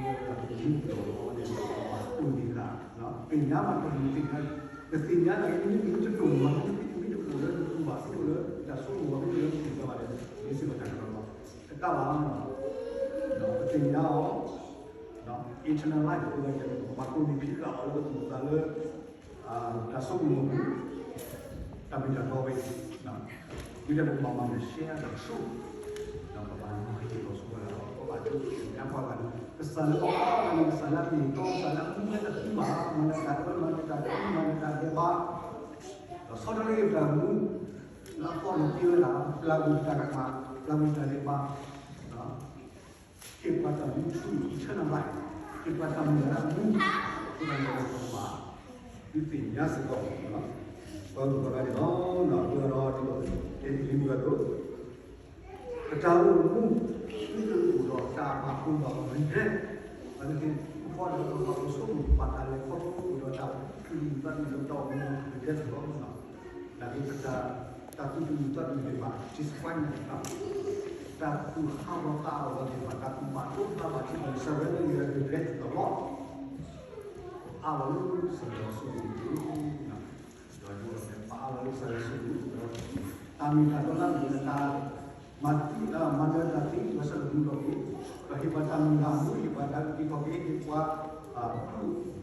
မူဝဲလီၤ ပမူလီၤန့ၣ် ပဘၣ်တိၢ်နီၣ်ဖံးဃာ်, သ့ၣ်ညါဘၣ်တိၢ်နီၣ်ဖံးဃာ်, ပသ့ၣ်ညါလၢ မ့မ့ၢ်တတိၢ်နီၣ်ဘၣ် မ့မ့ၢ်တအိၣ်လၢပပူၤဘၣ် တအိၣ်လၢတၢ်ဆိကမိၣ်ဘၣ် မ့ၢ်တအိၣ်လၢပပူၤဘၣ်န့ၣ် မ့ၢ်စ့ၢ်ကီးတၢ်ကလီလီၤ, တကးဘၣ်, ပသ့ၣ်ညါအီၤ internalize ပဘၣ်တိၢ်နီၣ်ဖံးဃာ်အီၤလၢပပူၤသးလၢ တၢ်ဆိကမိၣ်ပူၤ, တၢ်မ့ၢ်တၢ်တီဝဲအံၤ, မ့ၢ်ဒၣ်ပကဘၣ်မၤနၢၤ share the truth, ဒီးပဘၣ်နီၤဟ့ၣ်လီၤဆိဝဲဒၣ်လီၤ ပဘၣ်ဒိးသ့ၣ်ညါပှၤဂၤန့ၣ် ကစၢ်လၢအီၣ်အီၤန့ၣ် ကစၢ်လၢအမ့ၢ်တီ ကစၢ်လၢအမူဝဲတသံဘၣ် မၤနၢၤတၢ်အၢ မၤနၢၤတၢ်သံ မၤနၢၤတၢ်ဒဲးဘး, ဒီးဆီတလဲက့ၤပတၢ်မူ လၢအသီန့ၣ်သ့ဝဲဒၣ် ပျၢ်ကွံာ်တၢ်ကမၣ် ပျၢ်ကွံာ်တၢ်ဒဲးဘး ဟ့ၣ်ပှၤတၢ်မူထူ eternal life, ဟ့ၣ်ပှၤတၢ်မုၢ်လၢ်လၢအမူ, အဃိသတးန့ၣ် ပကဘၣ်ဒုးသ့ၣ်ညါစ့ၢ်ကီး ပှၤဂုၤပှၤဂၤန့ၣ်လီၤ. အဃိသတးဒီး ဒ်သိး တဲတ့ၢ်လံမုၢ်ဂၤသိး ပတၢ်အိၣ်မူ သုတအိၣ်ဒီးတၢ်ဘၣ်ကိၢ်ဘၣ်ဂီၤ regret, ဘၣ်သ့ၣ်သ့ၣ် ပဖီဒီးပဘၣ်အိၣ်ဆိကမိၣ် ဘၣ်တၢ်လဲၤခီဖျိအိၣ်ဒီးတၢ်သူၣ်အုးသးအုးဒီးတၢ်အိၣ်မူ regret လီၤ. နာ်က့ပတၢ် တၢ်သူၣ်တအုးသးတအုးသ့ၣ်တဖၣ် disappointment တဖၣ် တၢ်သူၣ်ဟးဂီၤသးဟးဂီၤသ့ၣ်တဖၣ် တၢ်သူၣ်ဘၣ်ဒိသးဘၣ်ထံး surrender လၢ regret တလီၢ် အါလီၤလၢကစၢ်ယွၤအစုပူၤ ဒီးဒ်သိးန့ၣ် ပအါလီၤလၢကစၢ်ယွၤအစုပူၤ တၢ်မ့ၢ်တၢ်တီလၢအမ့ၢ်တၢ် မၤသံ မၤနၢၤတၢ်သံ ကစၢ်ယွၤအစုပူၤလီၤက့ၤ ဒီးဟ့ၣ်ပှၤတၢ်မုၢ်လၢ်အမူ ဟ့ၣ်ပှၤတၢ်အုၣ်က့ၤခီၣ်က့ၤ ဟ့ၣ်ပှၤ ကဲထီၣ်က့ၤပတၢ်အိၣ်မူလၢပှၤ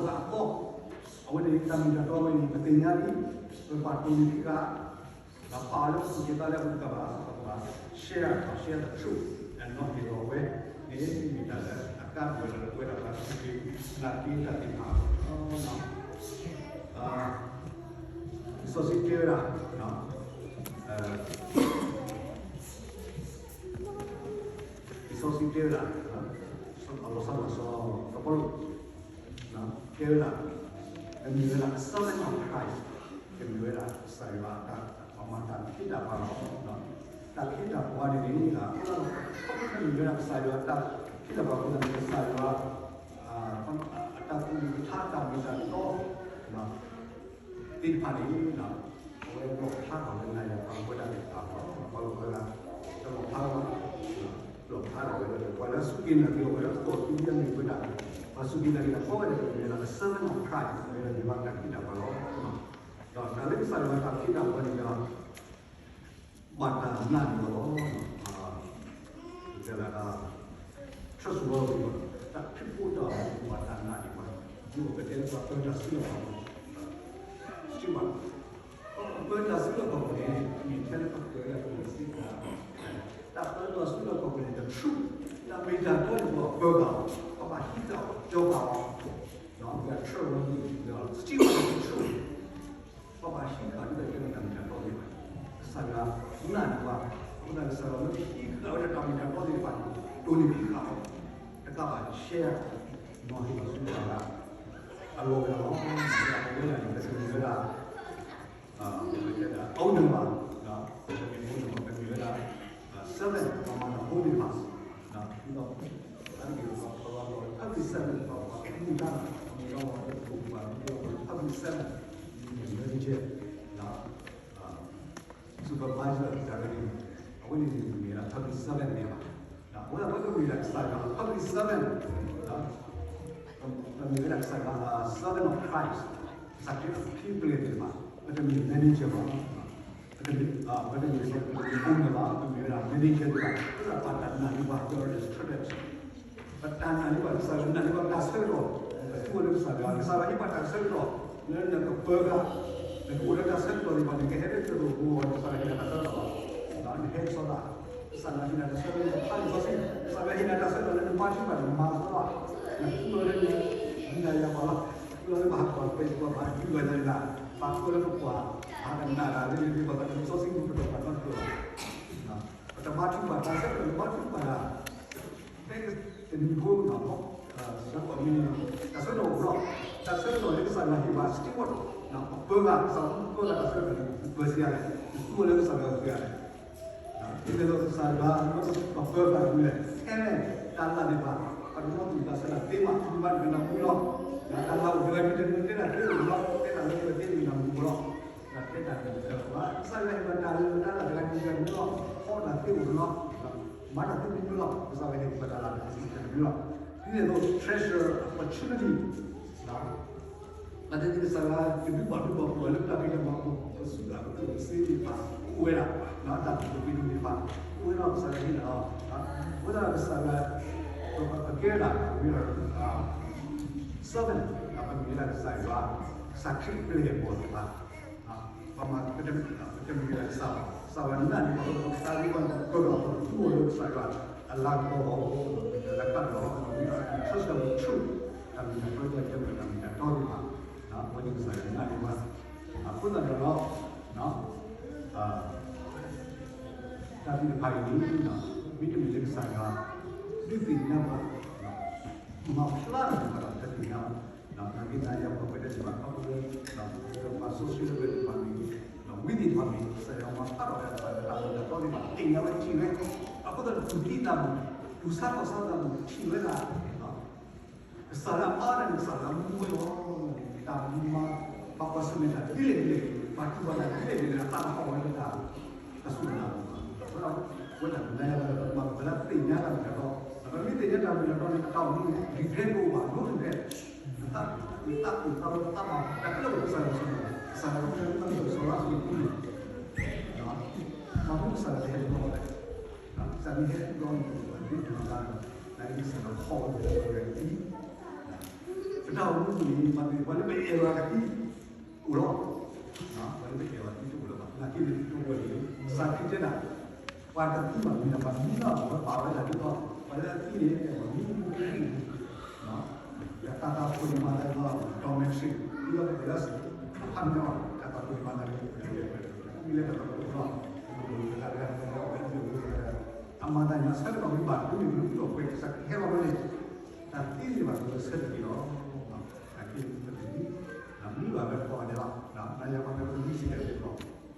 အသီ အဝဲန့ၣ်တၢ်မ့ၢ်တၢ်တီဝဲန့ၣ် ပသ့ၣ်ညါလံ ပဘၣ်တိၢ်နီၣ်ဖံးဃာ် ဒီးပာ်အီၤလၢပသူၣ်က့သးလၢအပူၤတကးဘၣ် ပကဘၣ် share ဒီး share the truth and not ဟ့ၣ်လီၤဝဲန့ၣ် မ့ၢ်တၢ်လၢအကါဒိၣ်ဝဲဒၣ်လၢပဝဲဒၣ်ပှၤစူၢ်က့ၤနာ်က့ၤတၢ်သ့ၣ်တဖၣ်လီၤ. လံာ်စီဆှံတဲဝဲဒၣ် လံာ်စီဆှံတဲဝဲဒၣ် လီၤဆီဒၣ်တၢ်စီၤပီလူး တဲဝဲဒၣ် ကမ့ၢ်ဝဲဒၣ် servant of Christ ကမ့ၢ်ဝဲဒၣ်ကစၢ်ယွၤအတၢ်မၤတၢ်ခ့တၢ်ပှၤလီၤ. တၢ်ခ့တၢ်ပှၤန့ၣ်န့ၣ် အဃိသတးဒီး ခီဖျိမ့ၢ်ဝဲဒၣ်ကစၢ်ယွၤအတၢ်ခ့တၢ်ပှၤအဃိသတးန့ၣ် ကစၢ်ယွၤ အတၢ်သူၣ်အုးသးအုးတၢ်မ့ၢ်တၢ်တီ သ့ၣ်တဖၣ်န့ၣ် အဝဲလီၣ်ဖျါထီၣ်လၢနၤယၤပှၤဝဲဒၣ်သ့ၣ်တဖၣ်လီၤ. ပှၤလီၣ်ဖျါ တလီၣ်ဖျါလီၤ လီၣ်ဖျါထီၣ်ဝဲလၢပှၤလၢအစူၢ်က့ၤနာ်က့ၤအီၤဝဲဒၣ် အသီၣ်သံလၢအမ့ၢ်ဝဲဒၣ် ပှၤစူၢ်က့ၤနာ်က့ၤတၢ်ကိးဂၤဒဲး ကမ့ၢ်ဝဲဒၣ် the servant of Christ မ့ၢ်ဝဲဒၣ်ယွၤအတၢ်ခ့တၢ်ပှၤလီၤ. ဒီးတၢ်လၢကစၢ်ယွၤအတၢ်ခ့တၢ်ပှၤန့ၣ်ဒီး ဘၣ်တၢ်နာ်န့ၢ်အီၤလီၤ. တဲလၢ trustworthy တၢ်ဖံးဖိတၢ်ဘၣ်တၢ်နာ်န့ၢ်ပှၤ ဒ်သိးပတဲလၢပှၤပၢတၢ်စုလီၢ်ပှၤ စံးဘၣ် truth, တၢ်မ့ၢ်တၢ်တီန့ၣ် ပှၤပၢဘၣ်အီၤ, ပဘၣ်ဟံးဃာ်အီၤ, ပၢဘၣ်အီၤ, ဒီး we are trustworthy, we are steward of the truth. ပဘၣ်ဟံးဃာ်ဒ်သိးကဲထီၣ်တၢ်မ့ၢ်တၢ်တီသ့ၣ်တဖၣ်, ကစၢ်ယွၤနာ်န့ၢ်ပှၤ, အဃိသတးကစၢ်ယွၤမ့ၢ်ပဟံးဃာ်ဝဲဒၣ်တၢ်မ့ၢ်တၢ်တီသ့ၣ်တဖၣ်န့ၣ် ဒိးန့ၢ်ဟံးဃာ်အီၤ, တကးဘၣ် share အီၤ, နီၣ်ဟ့ၣ်လီၤဆူတၢ်ဂၤ အလီၢ်ဝဲဒၣ်လီၤ. အဝဲဒၣ်န့ၣ် ပတမ့ၢ်ဝဲဒၣ် ပကတဲဒၣ် owner ဘၣ်, ပတမ့ၢ် owner ဘၣ်, ပမ့ၢ်ဝဲဒၣ် servant, ပှၤမၤတၢ်ဖိသ့ၣ်တဖၣ်, ဒ်သိး အါတက့ၢ် ပှၤ public servant ပှၤ ပှၤမူဒါ ပှၤမူဒါ ပှၤ public servant, မ့ၢ် manager လီၤ, supervisor, director, အဝဲန့ၣ်မ့ၢ်ဝဲဒၣ် public servant န့ၣ်ဘၣ်. အဝဲဒၣ်ပကမ့ၢ်ဒၣ်ကစၢ်ယွၤ public servant, ပမ့ၢ်ဝဲဒၣ်ကစၢ်ယွၤ servant of Christ, ကစၢ်ခရံာ်အပျဲၢ်သ့ၣ်တဖၣ်, ပတမ့ၢ် manager ဘၣ်, ပတမ့ၢ် ပတမ့ၢ် owner ဘၣ်, ပမ့ၢ်ဝဲဒၣ် manager သ့ၣ်တဖၣ်, အဃိသတးပတၢ်နာ်န့ၢ်ဘၣ် ပတၢ်နာ်န့ၢ်ဘၣ် ကစၢ်ယွၤနာ်န့ၢ်ဘၣ်တၢ်ဆၢကတီၢ်, နကသူအီၤလၢကစၢ်ယွၤ, ကစၢ်ယွၤဟ့ၣ်ဘၣ်တၢ်ဆၢကတီၢ်, လၢနကပၢဘၣ်, နကအိၣ်လၢတၢ်ဆၢကတီၢ်သ့ၣ်တဖၣ်န့ၣ် ကဟဲလၢတရူးဖိအဂီၢ်န့ၣ် ကစၢ်ယွၤဟ့ၣ်နၤတၢ်ဆၢကတီၢ်လီၤ. နဟဲကစီသး, ကစၢ်ယွၤဟ့ၣ်နၤတၢ်ဆၢကတီၢ်လၢနဖးလံာ်စီဆှံ, ကစၢ်ယွၤဟ့ၣ်နၤတၢ်ဆၢကတီၢ်လၢနမၤတၢ်ဘၣ်, နသူအီၤလၢန ဒုးနၤယၤပှၤလီၤ, သူအီၤလၢပှၤဟးကွၢ်ကွဲးပှၤဘၣ်, ဒုးဘၣ်ယၤန့ၣ်လၢ်, ပာ်သူအီၤလၢပကွၢ်, ပာ်ကနၣ်တၢ်လၢလံာ်စီဆှံပူၤ ပတကွၢ်နီတကျိၤလီၤ. ပတဘါထုကဖၣ်တၢ်ဆၢကတီၢ်, ပဘါထုကဖၣ်တၢ်, ဖဲတနံၤဖိနီၤ, ဆၢကတီၢ်မ့ၢ်န့ၣ် တၢ်ဆၢကတီၢ်အိၣ်လီၤ, တၢ်ဆၢကတီၢ်လၢကစၢ်ယွၤဟ့ၣ်ပှၤ steward, ပပၢဘၣ်, ကစၢ်ယွၤပၢဘၣ်တၢ်ဆၢကတီၢ်န့ၣ် ပပၢစ့ၢ်ကီးလဲၣ်, ပသူအီၤလၢကစၢ်ယွၤပူၤစ့ၢ်ကီးလဲၣ်. ဒ်န့ၣ်အသိးကစၢ်ယွၤ ပပၢဘၣ်မနုၤလဲၣ်, ထဲလဲၣ်, တၢ်လၢ်သ့ၣ်တဖၣ်, ပတမီသူၣ်တၢ်ဆၢတၢ်သ့မး, ပဘၣ်တကနၣ်မူလီၤ, တၢ်လၢ်အိၣ်တဂၤဒ်တဂၤ တဲတၢ်သ့အိၣ်လီၤ, တဲတၢ်လၢတဂၤသ့န့ၣ် နၢ်မူလီၤ. ဒီးတဲတၢ်န့ၣ်တဖၣ်, ကစၢ်ယွၤဟ့ၣ်ပှၤတၢ်လၢတၢ်လၢတဂၤတဂၤန့ၣ်လီၤ, ဖီတၢ်သ့အိၣ်လီၤ, မၤတၢ်သ့န့ၣ်လီၤ, ကစၢ်ယွၤဟ့ၣ်ပှၤတၢ်လၢတၢ်သ့န့ၣ်လီၤ. ဒ်န့ၣ်အသိး treasure opportunity, ဘၣ်သ့ၣ်သ့ၣ်ကစၢ်ယွၤ ကဒုးဘၣ်ဒုးဘၣ်ပှၤလၢတၢ်ဖံးတၢ်မၤအပူၤ, ပစုတၢ်ကတိၤတစ့သ့ၣ်တဖၣ် အိၣ်ဝဲဒၣ်, တၢ်ကတိၤသ့ၣ်တဖၣ် အိၣ်ဝဲဒၣ်ကစၢ်ယွၤဟ့ၣ်လီၤ, အဃိသတးကစၢ်ယွၤ ပကဲဒၣ် servant, ပမ့ၢ်ဝဲဒၣ်ကစၢ်ယွၤ, ကစၢ်ခရံာ်အပျဲၢ်အဘီၣ်သ့ၣ်တဖၣ်, ပမ့ၢ်, ပတမ့ၢ်ဝဲဒၣ်ကစၢ်ဘၣ်, ကစၢ်ယွၤနာ်န့ၢ်ပှၤလၢပတၢ်ဂံၢ်ဘါန့ၣ် ပကပၢဘၣ်အီၤ ပသူအီၤလၢကစၢ်ယွၤ အလၤကပီၤအဂီၢ်, အလၤကပီၤအဂီၢ်, တၢ်မ့ၢ်တၢ်တီသ့ၣ်တဖၣ်, အဝဲန့ၣ်ကစၢ်ယွၤနာ်န့ၢ်ပှၤ, အဃိသတးဒီး တၢ်သ့ၣ်တဖၣ်အံၤန့ၣ် မ့တမ့ၢ်လၢကစၢ်ယွၤ ဒုးသ့ၣ်ညါပှၤ, မၤဖျါထီၣ်န့ၢ်ပှၤဒီး တသ့ၣ်ညါဘၣ်, နာ်က့နၤယၤပှၤပှဲၤတၢ်သ့ၣ်တဖၣ် ခီဖျိလၢ ပှၤစီဆှံလၢပှဲၤသ့ၣ်တဖၣ်န့ၣ်, ဝံသ့ၣ်တဖၣ်န့ၣ် ကစၢ်ယွၤမၤဖျါထီၣ်ဝဲဒၣ် တၢ်မ့ၢ်တၢ်တီသ့ၣ်တဖၣ် သ့ၣ်ညါဝဲထံၣ်ဝဲ, အဃိသတး တူၢ်သံသးမုၢ်, တူၢ်ဆါခီၣ်ဆါသးမုၢ် ထံၣ်ဝဲဒၣ် ကစၢ်လၢအမၤတၢ်န့ၣ် ကစၢ်လၢအမူဝဲလီၤ. တၢ်မၤ ပှၤကွၢ်ဆၢၣ်မဲာ်တၢ်ဒ်လဲၣ်ဒ်လဲၣ်, ပှၤတူၢ်ဘၣ်တၢ်ဒ်လဲၣ်ဒ်လဲၣ် အသးကဟးဂီၤဝဲလၢတၢ်, တၢ်စူၢ်တၢ်နာ်အပူၤ, အဃိဒီး ဝဲဒၣ်ကနၤယၤပှၤ ပှၤလၢသ့ၣ်ညါတၢ်မ့ၢ်တၢ်တီ, ပမ့ၢ်သ့ၣ်ညါတၢ်မ့ၢ်တၢ်တီန့ၣ် အတၢ်အိၣ်မူန့ၣ် regret တအိၣ်ဘၣ်, no regret, နသး, နသးပူၤသးလီသးဘၣ် တၢ်ခဲလၢာ်အိၣ်ကစၢ်ယွၤစီၤ, ကစၢ်ယွၤကမၤစီၤလါဟိၣ်န့ၣ်, မ့ၢ်ကစၢ်ယွၤတဟဲတဘျီဘၣ်, ကစၢ်မ့ၢ်ဟဲတဘျီန့ၣ် ပှၤဒ်တၢ်လၢ နာ်က့ကစၢ်ယွၤဟီၣ်ဝဲဒၣ်ပှၤလၢအသံ, ပတၢ်အိၣ်မူန့ၣ် ပှၤလၢပအဲၣ်ဝဲတသံအိၣ်လီၤ, ပှၤလၢပအဲၣ်ဝဲတသံတအိၣ်လၢၤဘၣ်, နာ်က့န့ၣ်တအိၣ်ဝဲန့ၣ် ကစၢ်ခရံာ်တဲဒၣ်, ပှၤတသံဘၣ်မ့ၢ်ဒၣ်ပှၤမံလီၤ, ပှၤပာ်ဝဲဒၣ်ဒ်သိး ပှၤလၢအသံန့ၣ် ပှၤမံခရံာ် တၢ်သးဖိန့ၣ်မၤသးဒ်သိး dormitory ဒ်သိးပှၤလၢ အခါမ့ၢ်အီၤ တၢ်သးဖိန့ၣ်မၤသးဒ်သိး မ့ၢ်လၢတၢ်သးဖိလီၤ, တၢ်သးဖိလီၤ, အမၤသးညီ ဆၢကတီၢ်မ့ၢ်ဘၣ်ဒိန့ၣ် မ့ၢ်အိၣ်ထီၣ်ပှဲၤ ကစၢ်ကဟဲလီၤဝဲန့ၣ်, တၢ်သံန့ၣ်ဘၣ်ဒိဆၢတက့ၢ်လီၤ, တၢ်သံန့ၣ်ဆၢတက့ၢ်, မံဘၣ်ဝဲတကိးဂၤဒဲးလီၤ, နၤယၤပှၤမ့ၢ်ပမံစ့ၢ်ကီးလီၤ,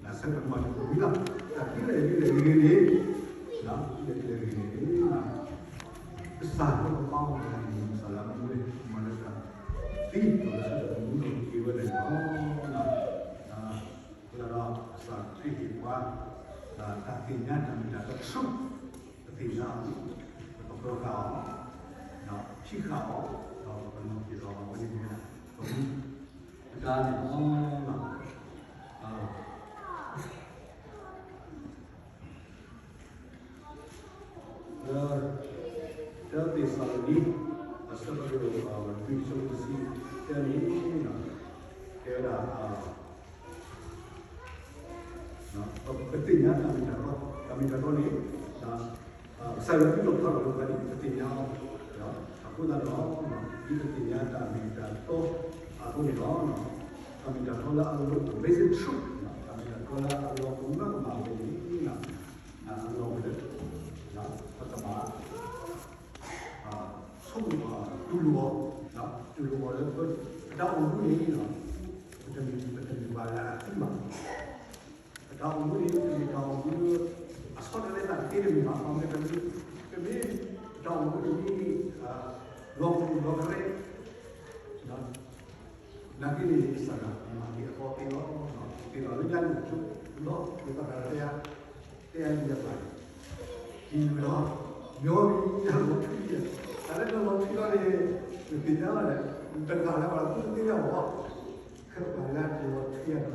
နဆၢကတီၢ်မ့ၢ်ဘၣ်ဒိပမံလီၤ, တၢ်ဒ်လဲၣ်ဒ်လဲၣ်ဂ့ၤဂ့ၤန့ၣ်, ဒ်လဲၣ်ဒ်လဲၣ်ဂ့ၤဂ့ၤန့ၣ် ကစၢ်လၢပဘါအီၤန့ၣ် ကစၢ်လၢအမူဝဲ မၤလၢတၢ်သံ ဒီးကစၢ်လၢအမူဒီးက့ၤဝဲဒၣ်လီၤ. အဃိသတးဒီး ကစၢ်ခရံာ်ဟ့ၣ်ပှၤ တၢ်သ့ၣ်ညါတၢ်မ့ၢ်တၢ်တီ truth ပသ့ၣ်ညါအီၤ, ပကပၢဃာ်အီၤ, ဒီးဟံးဃာ်အီၤ, ဒီးပကနီၤဟ့ၣ်လီၤအီၤဝဲန့ၣ်မ့ၢ်ဝဲဒၣ် ပမူ ပဒါန့ၣ်လီၤ. လၢ တၢသ့းစၤလနံ အဆၢဖးဒိၣ် လွံၢ် အဆၢဖိတဆံတၢန့ၣ် တဲဝဲဒၣ် ပသ့ၣ်ညါတၢ်မ့ၢ်တၢ်တီ, တၢ်မ့ၢ်တၢ်တီန့ၣ် တၢ် ကစၢ်ယွၤဒုးဒိၣ်ထီၣ်လီၤပှၤဒ်ပသ့ၣ်ညါအီၤ, အဃိသတးဒီး ဒ်ပသ့ၣ်ညါတၢ်မ့ၢ်တၢ်တီအသိးန့ၣ်လီၤ. တၢ်မ့ၢ်တၢ်တီလၢအလီၢ် basic truth တၢ်မ့ၢ်တၢ်တီလၢအလီၢ်ကမၢကမၣ်ဝဲန့ၣ် အလီၢ်ဝဲလၢ ပကဘၣ် ဆိကမိၣ် တူၢ်လိာ်အီၤ, တူၢ်လိာ်အီၤလၢ ပတၢ်အိၣ်မူန့ၣ် ပတမ့ၢ် ပတမ့ၢ်ပှၤလၢအသံဘၣ်. ပတၢ်အိၣ်မူန့ၣ် ပမ့ၢ်တၢ်အိၣ်မူ အဆီတလဲသးတသ့တမ့ၢ်ဘၣ်, ပမ့ၢ် ပမ့ၢ် ပတၢ်အိၣ်မူန့ၣ် လီၤပူၤလီၤကရဲ နာ်က့န့ၣ် ကစၢ်ယွၤမၤက့ၤအသီသ့လီၤ, သ့လီၤလၢညါန့ၣ် လီၤ ပသရၣ်တဲယၤ တဲယၤယၤဘၣ် ဟံးဝဲလီၤ, မျီဝဲ လီၤထွံယဲ, တၢ်လၢလီၤထွံလီၤန့ၣ် ပသ့ၣ်ညါလီၤန့ၣ် တဂၤလၢပှၤသူသ့ၣ်ညါဘၣ်, ခဲပှၤလၢတလီၤထွံယၤ တလီၤထွံ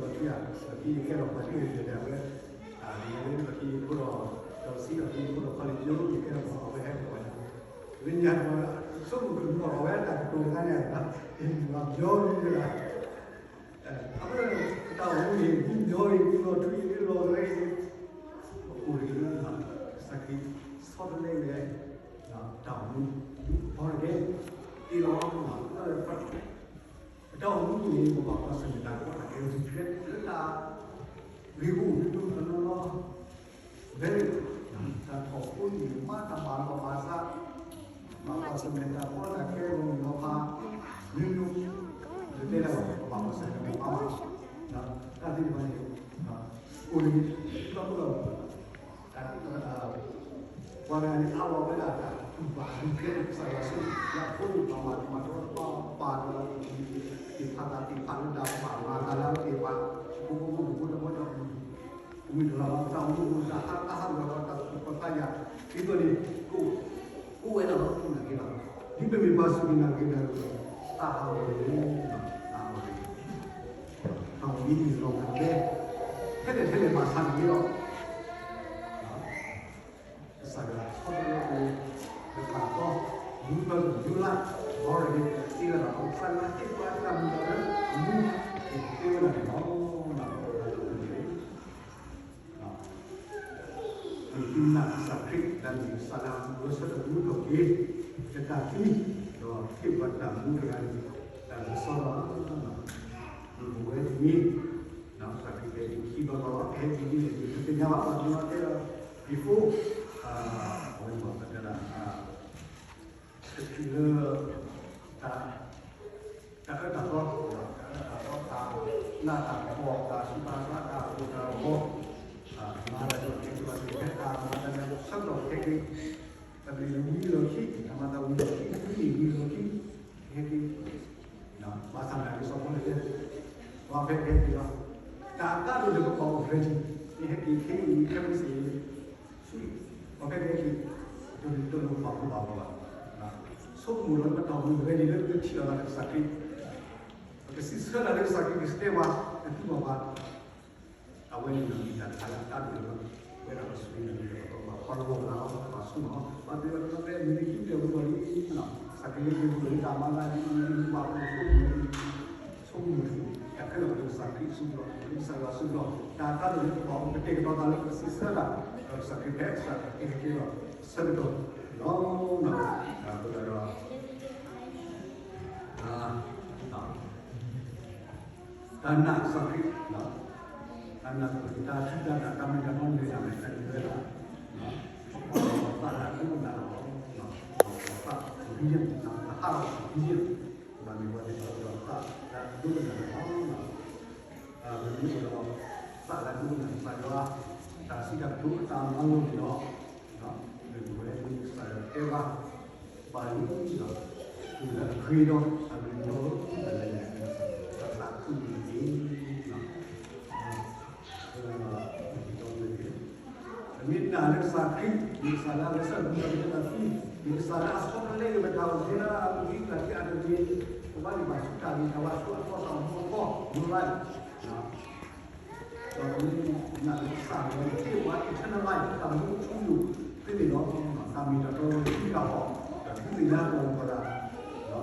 ယၤ လီၤထွံယဲကဲလီၤပှၤတဂၤဒီးအဝဲ လီၤထွံယဲဖိဒီး ဒီးစံးလီၤထွံယဲဖိဒီး college ယိယကဲလီၤပှၤ အဝဲဟဲလီၤပှၤ လၢညါဒီး ဆိကမိၣ်ကမီၤအဝဲတၢ်ကတိၤတခါန့ၣ် မျီဝဲလီၤ အဝဲ တၢ်အိၣ်မူန့ၣ် မ့ၢ်မျီအံၤ မ့ၢ်လီၤထွံအံၤ မ့ၢ်လီၤကရဲအံၤ အအိၣ်တဂ့ၤ, ကစၢ်ခရံာ်ဆီတလဲဝဲ တၢ်အိၣ်မူ born again သ့လီၤ, ပတၢ်အိၣ်မူန့ၣ် ပဘၣ်ကွၢ်ဆၢၣ်မဲာ်တၢ်ကီတၢ်ခဲ regret လၢတၢ်ဂ့ၢ်ပူၤ တနီၤနီၤ very တၢ်ထီၣ်ဖိန့ၣ် မၤတၢ်ဘၣ်လီၤဘၣ်စး ဘၣ်ကွၢ်ဆၢၣ်မဲာ်တၢ်ကီတၢ်ခဲ လီၤမုၢ်လီၤဖး မျိုးမျိုး ပတဲလၢၤဘၣ် ပဘၣ်ကွၢ်ဆၢၣ်မဲာ်တၢ်ဘၣ် တၢ်သ့ၣ်တဖၣ်န့ၣ် အိၣ်လံ ဒီပုၢ်ဒီဝဲၢ် ပှၤတဂၤန့ၣ် အါဝဲဒၣ်တၢ်တူၢ်ဘၣ်ဒုးကဲကစၢ်ယွၤဆိၣ်ဂ့ၤ ယၤဖိန့ၣ် ပှၤမၤတမၤတၢ်ပာ်ပာ်ဒီး သ့ၣ်ဖးသးသ့ၣ်ဖးလၢတၢ်ပာ်မၤသးလၢသ့ၣ်ပာ် ဖိဖိဖိဖိတဘီဒီး မုၢ်တလီၤတၢ်အိၣ်မူတၢ်ဟးတၢ်ဟးဂီၤဒီးတၢ်သူၣ်ဖှီၣ်သးယာ် ဒ်သိးန့ၣ် ကအိၣ်ဝဲဒၣ်လီၤ အိၣ်နာ်က့လီၤ ဒ်ပမ့ၢ်ပှၤစူၢ်က့ၤနာ်က့ၤတၢ် တၢ်ဟးဂီၤန့ၣ် တၢ်ဟးဂီၤန့ၣ် တၢ်အိၣ်မူန့ၣ်လီၤဂာ်ကျဲ ထဲလဲၣ်ထဲလဲၣ်ဘၣ်ဆၣ်န့ၣ်လီၤ ကစၢ်ယွၤဆီတလဲပှၤ လၢတၢ်တီ မူဖျၢၣ် New Life born again သ့ဝဲဒၣ်လီၤ ကစၢ်ယွၤဟ့ၣ်ပှၤတၢ်မုၢ်လၢ်လၢအမူ သ့ဝဲဒၣ်န့ၣ်လီၤ မ့ၢ်သုနာ်ကစၢ်ခရံာ် တၢ်မ့ၢ်ကစၢ်လၢအမူဝဲဆၢထၢၣ်မူထီၣ်က့ၤ တၢ်သံ ဒီးဟ့ၣ်ပှၤတၢ်မူတဂၤန့ၣ် တၢ်ကစီဒီလီၤ မ့ၢ်ပဝဲတမံၤ ကစၢ်ခရံာ်တဲဒ်ခံဘျီဘျီလီၤ ကဟဲက့ၤဒ်လဲၣ် ပတသ့ၣ်ညါဘၣ် ပှၤကညီတဲလီၤ before အဝဲမ့ၢ်ပတဲဒၣ် တချုးလၢ တၢ် တၢ်အၢတၢ်သီ တၢ်အၢတၢ်သီ တၢ်နးတၢ်ဖှီၣ် တၢ်ဆူးတၢ်ဆါ တၢ်အီၣ်တၢ်အီ မၤတၢ်ဒီးကဲက့ၤဘၣ်က့ၤဖဲတၢ်မၤတၢ်န့ၣ် ဆၢကတီၢ်ကဟဲက့ၤ တၢ်မ့ၢ်ဝံၤလီၢ်ခံ တၢ်မၤသးဝံၤလီၢ်ခံ ဝံၤလီၢ်ခံ ကဟဲက့ၤ ဘၣ်ဆၣ်နာ်က့ၤစီၤပီလူးတဲ ပှၤဖဲကဟဲက့ၤလီၤ တၢ်အကါဒိၣ်လၢပဘၣ်အိၣ် ready န့ၣ်ဟဲက့ၤခဲအံၤ ခဲမုၢ်ဆ့ၣ် ဆူ ပှၤဖဲကဟဲက့ၤ တလိၣ်ပာ်ဖှိၣ်ဘၣ်ပှၤဘၣ် ဆိကမိၣ်လၢပတၢ်အိၣ်မူ ready လၢပကထံၣ်လိာ်သးဒီးကစၢ်ခရံာ် ပကစံးဆၢတၢ်လၢကစၢ်ခရံာ်ကစံးတဲပှၤ ကသံကွၢ်ပှၤ အဝဲန့ၣ်မ့ၢ်တၢ်တခါလၢအကါဒိၣ်လၢ ပဝဲဒၣ်ပှၤစူၢ်က့ၤနာ်က့ၤတၢ် ပဘၣ်ဖီၣ်လိာ်သးလီၤ ပဘၣ်ဆိကမိၣ် ပှၤသ့ၣ်တဖၣ် မ့ၢ်နခံတဲာ်ပူၤလီၤလံ ကစၢ်ခရံာ်လၢက့ၤပူၤလီၤ တၢ်မၤသးဒ်အံၤ ဘၣ်ပဆိကမိၣ် ဆိကမိၣ်တၢ်ခဲလၢာ်လၢကစၢ်ခရံာ်အစုပူၤလီၤ လၢကစၢ်ယွၤအစုပူၤလီၤ တၢ်အကါဒိၣ်လၢပဘၣ်အိၣ်ကတဲာ်ကတီၤသးလၢပကစံးဆၢတၢ် ဒီးကစၢ်ခရံာ်ဖဲကစၢ်ခရံာ်ဟဲက့ၤလီၤ ဆၢကတီၢ်လီၤ ဒီး တၢ်နာ်ကစၢ်ခရံာ် တၢ်နာ်ကစၢ်ခရံာ် တၢ်ထူးတၢ်တီၤ တၢ်မ့ၢ်တၢ်တီ မ့ၢ်တၢ်မ့ၢ်တၢ်တီ မ့ၢ်တၢ်မ့ၢ်တၢ်တီ သးလၢအဒိကနၣ်လီၤ သး obedient သးဟးထီၣ် obedient ဘၣ်မ့ၢ်ဝဲသ့ၣ်တဖၣ်ဒီးသးလၢအဒိကနၣ်လီၤ မ့ၢ်အိၣ်ဒီး သးလၢအဒိကနၣ်ကစၢ်ယွၤ တၢ်စံးတၢ်ကတိၤအတၢ်မၤလိာ်န့ၣ်လီၤ မ့ၢ်ပဝဲဒၣ်ကစၢ်ယွၤတဲဘၣ် ဘၣ်လံဒီး တုၤလၢအဂ့ၤဒီး အဂ့ၤဒီး တုၤလၢလဲၤ သးခုန့ၣ်တက့ၢ် ပမ့ၢ်နာ်လၢကစၢ်ခရံာ် မ့ၢ်ကစၢ်လၢအဂဲၤဆၢထၢၣ်ပတၢ်အိၣ်မူလၢအသံ မ့ၢ်ကစၢ်လၢအဆီတလဲက့ၤပတၢ်အိၣ်မူလၢအပဂံၢ်ပဘါခံဂၤတဂ့ၤ ပဘၣ်န့ၢ်ဘၣ်ဆူတၢ်ဂ့ၤတၢ်ဝါဆူအသီတၢ်အိၣ်မူအသီ မူလၢ ဒီးပမ့ၢ်နာ်လၢကစၢ်ယွၤန့ၣ် ဟ့ၣ်ပှၤ eternal life တၢ်မူထူယိာ်သ့န့ၣ်လီၤ. တၢ်မ့ၢ်တၢ်တီလၢသုတၢ်ဟီၣ် ဒီးဒုးသ့ၣ်ညါပှၤလၢပှၤဂၤ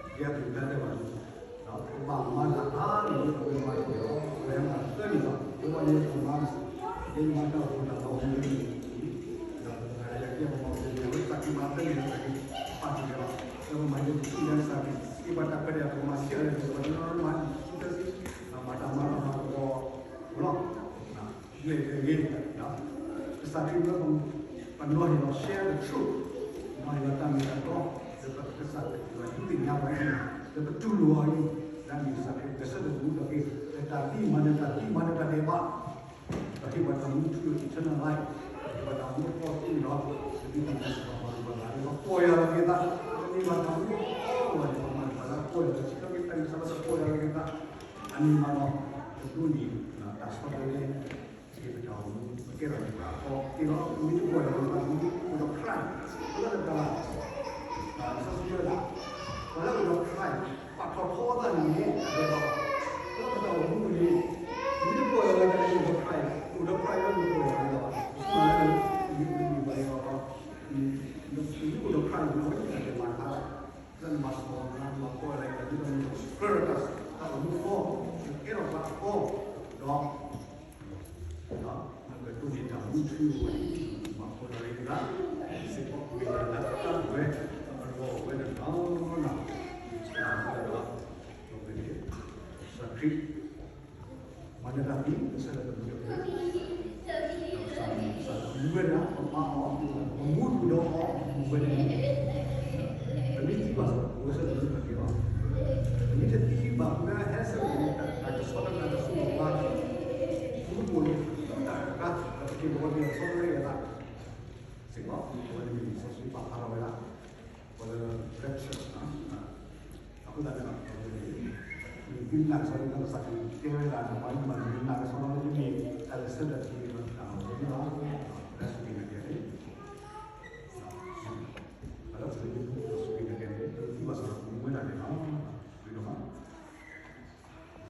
ယဲၢ်ပူၤဖဲတဲဘၣ်န့ၣ် ပဘၣ်မၤတၢ်အါန့ၢ်လၢပဝဲမၤတၢ်န့ၣ်လီၤ. ပဝဲမၤတၢ်သၢန့ၣ်လီၤ. ပဝဲယဲၢ်ပမၤ ယဲၢ်မၤတၢ်အိၣ်ဖှိၣ်တၢ်လီၢ်မူန့ၣ် ဒီးပှၤဂၤယဲၢ် ဖဲဒၣ်ပကမၤစၢၤလၢပှၤတနီၤနီၤမၤစံၣ်စိၤတဲစိၤ, မၤတၢ်မၤလီၤမၤကဒီးလီၤ, လဲၤတဂ့ၤ, ကစၢ်ခရံာ်မၢ ပနီၤဟ့ၣ်လီၤ share the truth, ပနီၤဟ့ၣ်လီၤတၢ်မ့ၢ်တၢ်တီ, လၢပကစၢ်ယွၤဒုးသ့ၣ်ညါပှၤအံၤ, လၢပတူၢ်လိာ်အီၤအံၤ, လၢအမ့ၢ်ကစၢ်ခရံာ် ကစၢ်တၢ်မူထီၣ်က့ၤ, လၢတၢ်သံမၤနၢၤတၢ်သံ မၤနၢၤတၢ်ဒဲးဘး ပဟ့ၣ်ပှၤတၢ်မူထူ eternal life, ပဟ့ၣ်ပှၤတၢ်မူအဖီခိၣ်လီၤ, ပမ့ၢ်တၢ်မၤစၢၤပှၤမၤပှၤလၢပှဲၤယၤလီၤက့ၤသး, ပမ့ၢ်ဘၣ်တၢ်မူအဖီခိၣ်လီၤန့ၣ် ပမၤပှၤလၢပှဲၤယၤလီၤက့ၤသး, အန့ၣ်မးလီၤ, ပဒိးန့ၢ် တၢ်ဆီတလဲ က့ၤပတၢ်အိၣ်မူ ပကဲထီၣ်ပှၤအဖီသ့လီၤ, ပမ့ၢ်တပှဲၤယၤလီၤသး ပမ့ၢ်အိၣ်ဒီး Christ, လၢတၢ် လံာ်စီဆှံတဲဝဲဒၣ်, ပှၤလၢအိၣ်ဒီး Christ ပာ်ထီၣ်ထီအသးန့ၣ် အဒဲးဘး, လၢပတၢ်အိၣ်မူပူၤန့ၣ်, ပမ့ၢ်တပှဲၤယၤလီၤသး အိၣ်ဒီး Christ, အိၣ်ဒီး Christ လၢနပှဲၤယၤလီၤသး, မ့ၢ်အိၣ်ဒီး Christ န့ၣ် အဝဲန့ၣ်တၢ်ဒဲးဘးတခါ, လၢနမၤစၢၤပှၤ နမၤပှဲၤယၤလီၤသး ဒ်သိး Christ တၢ်အိၣ်မူအဖီ, ကဲထီၣ်ပှၤအဖီ, ဒီး နကဒိးန့ၢ်တၢ်မူထူအဂီၢ်န့ၣ် မၤပှဲၤယၤလီၤက့ၤသး, စ့ၢ်ကီး မ့ၢ်တၢ်လၢတၢ်ပဝဲ အလီၢ်ဝဲန့ၣ်လီၤ, ဒီး ကစၢ်ခရံာ် မၤနၢၤတၢ်သံ ကစၢ်လၢတမူထီၣ်က့ၤ, ကစၢ်မူဝဲဒၣ် ပမၤအီၤ, ပမူထီၣ်ဒီးအီၤ မူဝဲဒၣ်, ပမ့ၢ်သံဘၣ်ဒီး ပဝဲဆၢထၢၣ်လၢတၢ်က့ၤလီၤ, ပမ့ၢ်တသံဘၣ် ပဝဲဟဲဆၢထၢၣ်လၢတၢ်ကစီၣ်တၢ်ကစီၣ်လီၤ, ပမူထီၣ်လၢတၢ်ကီတၢ်ခဲ ပက့ၤဘၣ်ဒီး ကစၢ်လၢတၢ်က့ၤလီၤ, စ့ၢ်ကီး အဝဲန့ၣ်မ့ၢ်လံာ်စီဆှံပာ်ဖျါထီၣ်ဝဲဒၣ် ပှၤလၢ rapture အဃိသတးန့ၣ် မ့ၢ်သုနာ်ကစၢ်လၢကစၢ်ခရံာ်တဲဝဲဒၣ် ပှၤမ့ၢ်နာ်ကစၢ်လၢတမ့ၢ်တၢ်လၢဆၢထၢၣ်က့ၤလီၤတၢ်လီၤန့ၣ်လီၤ.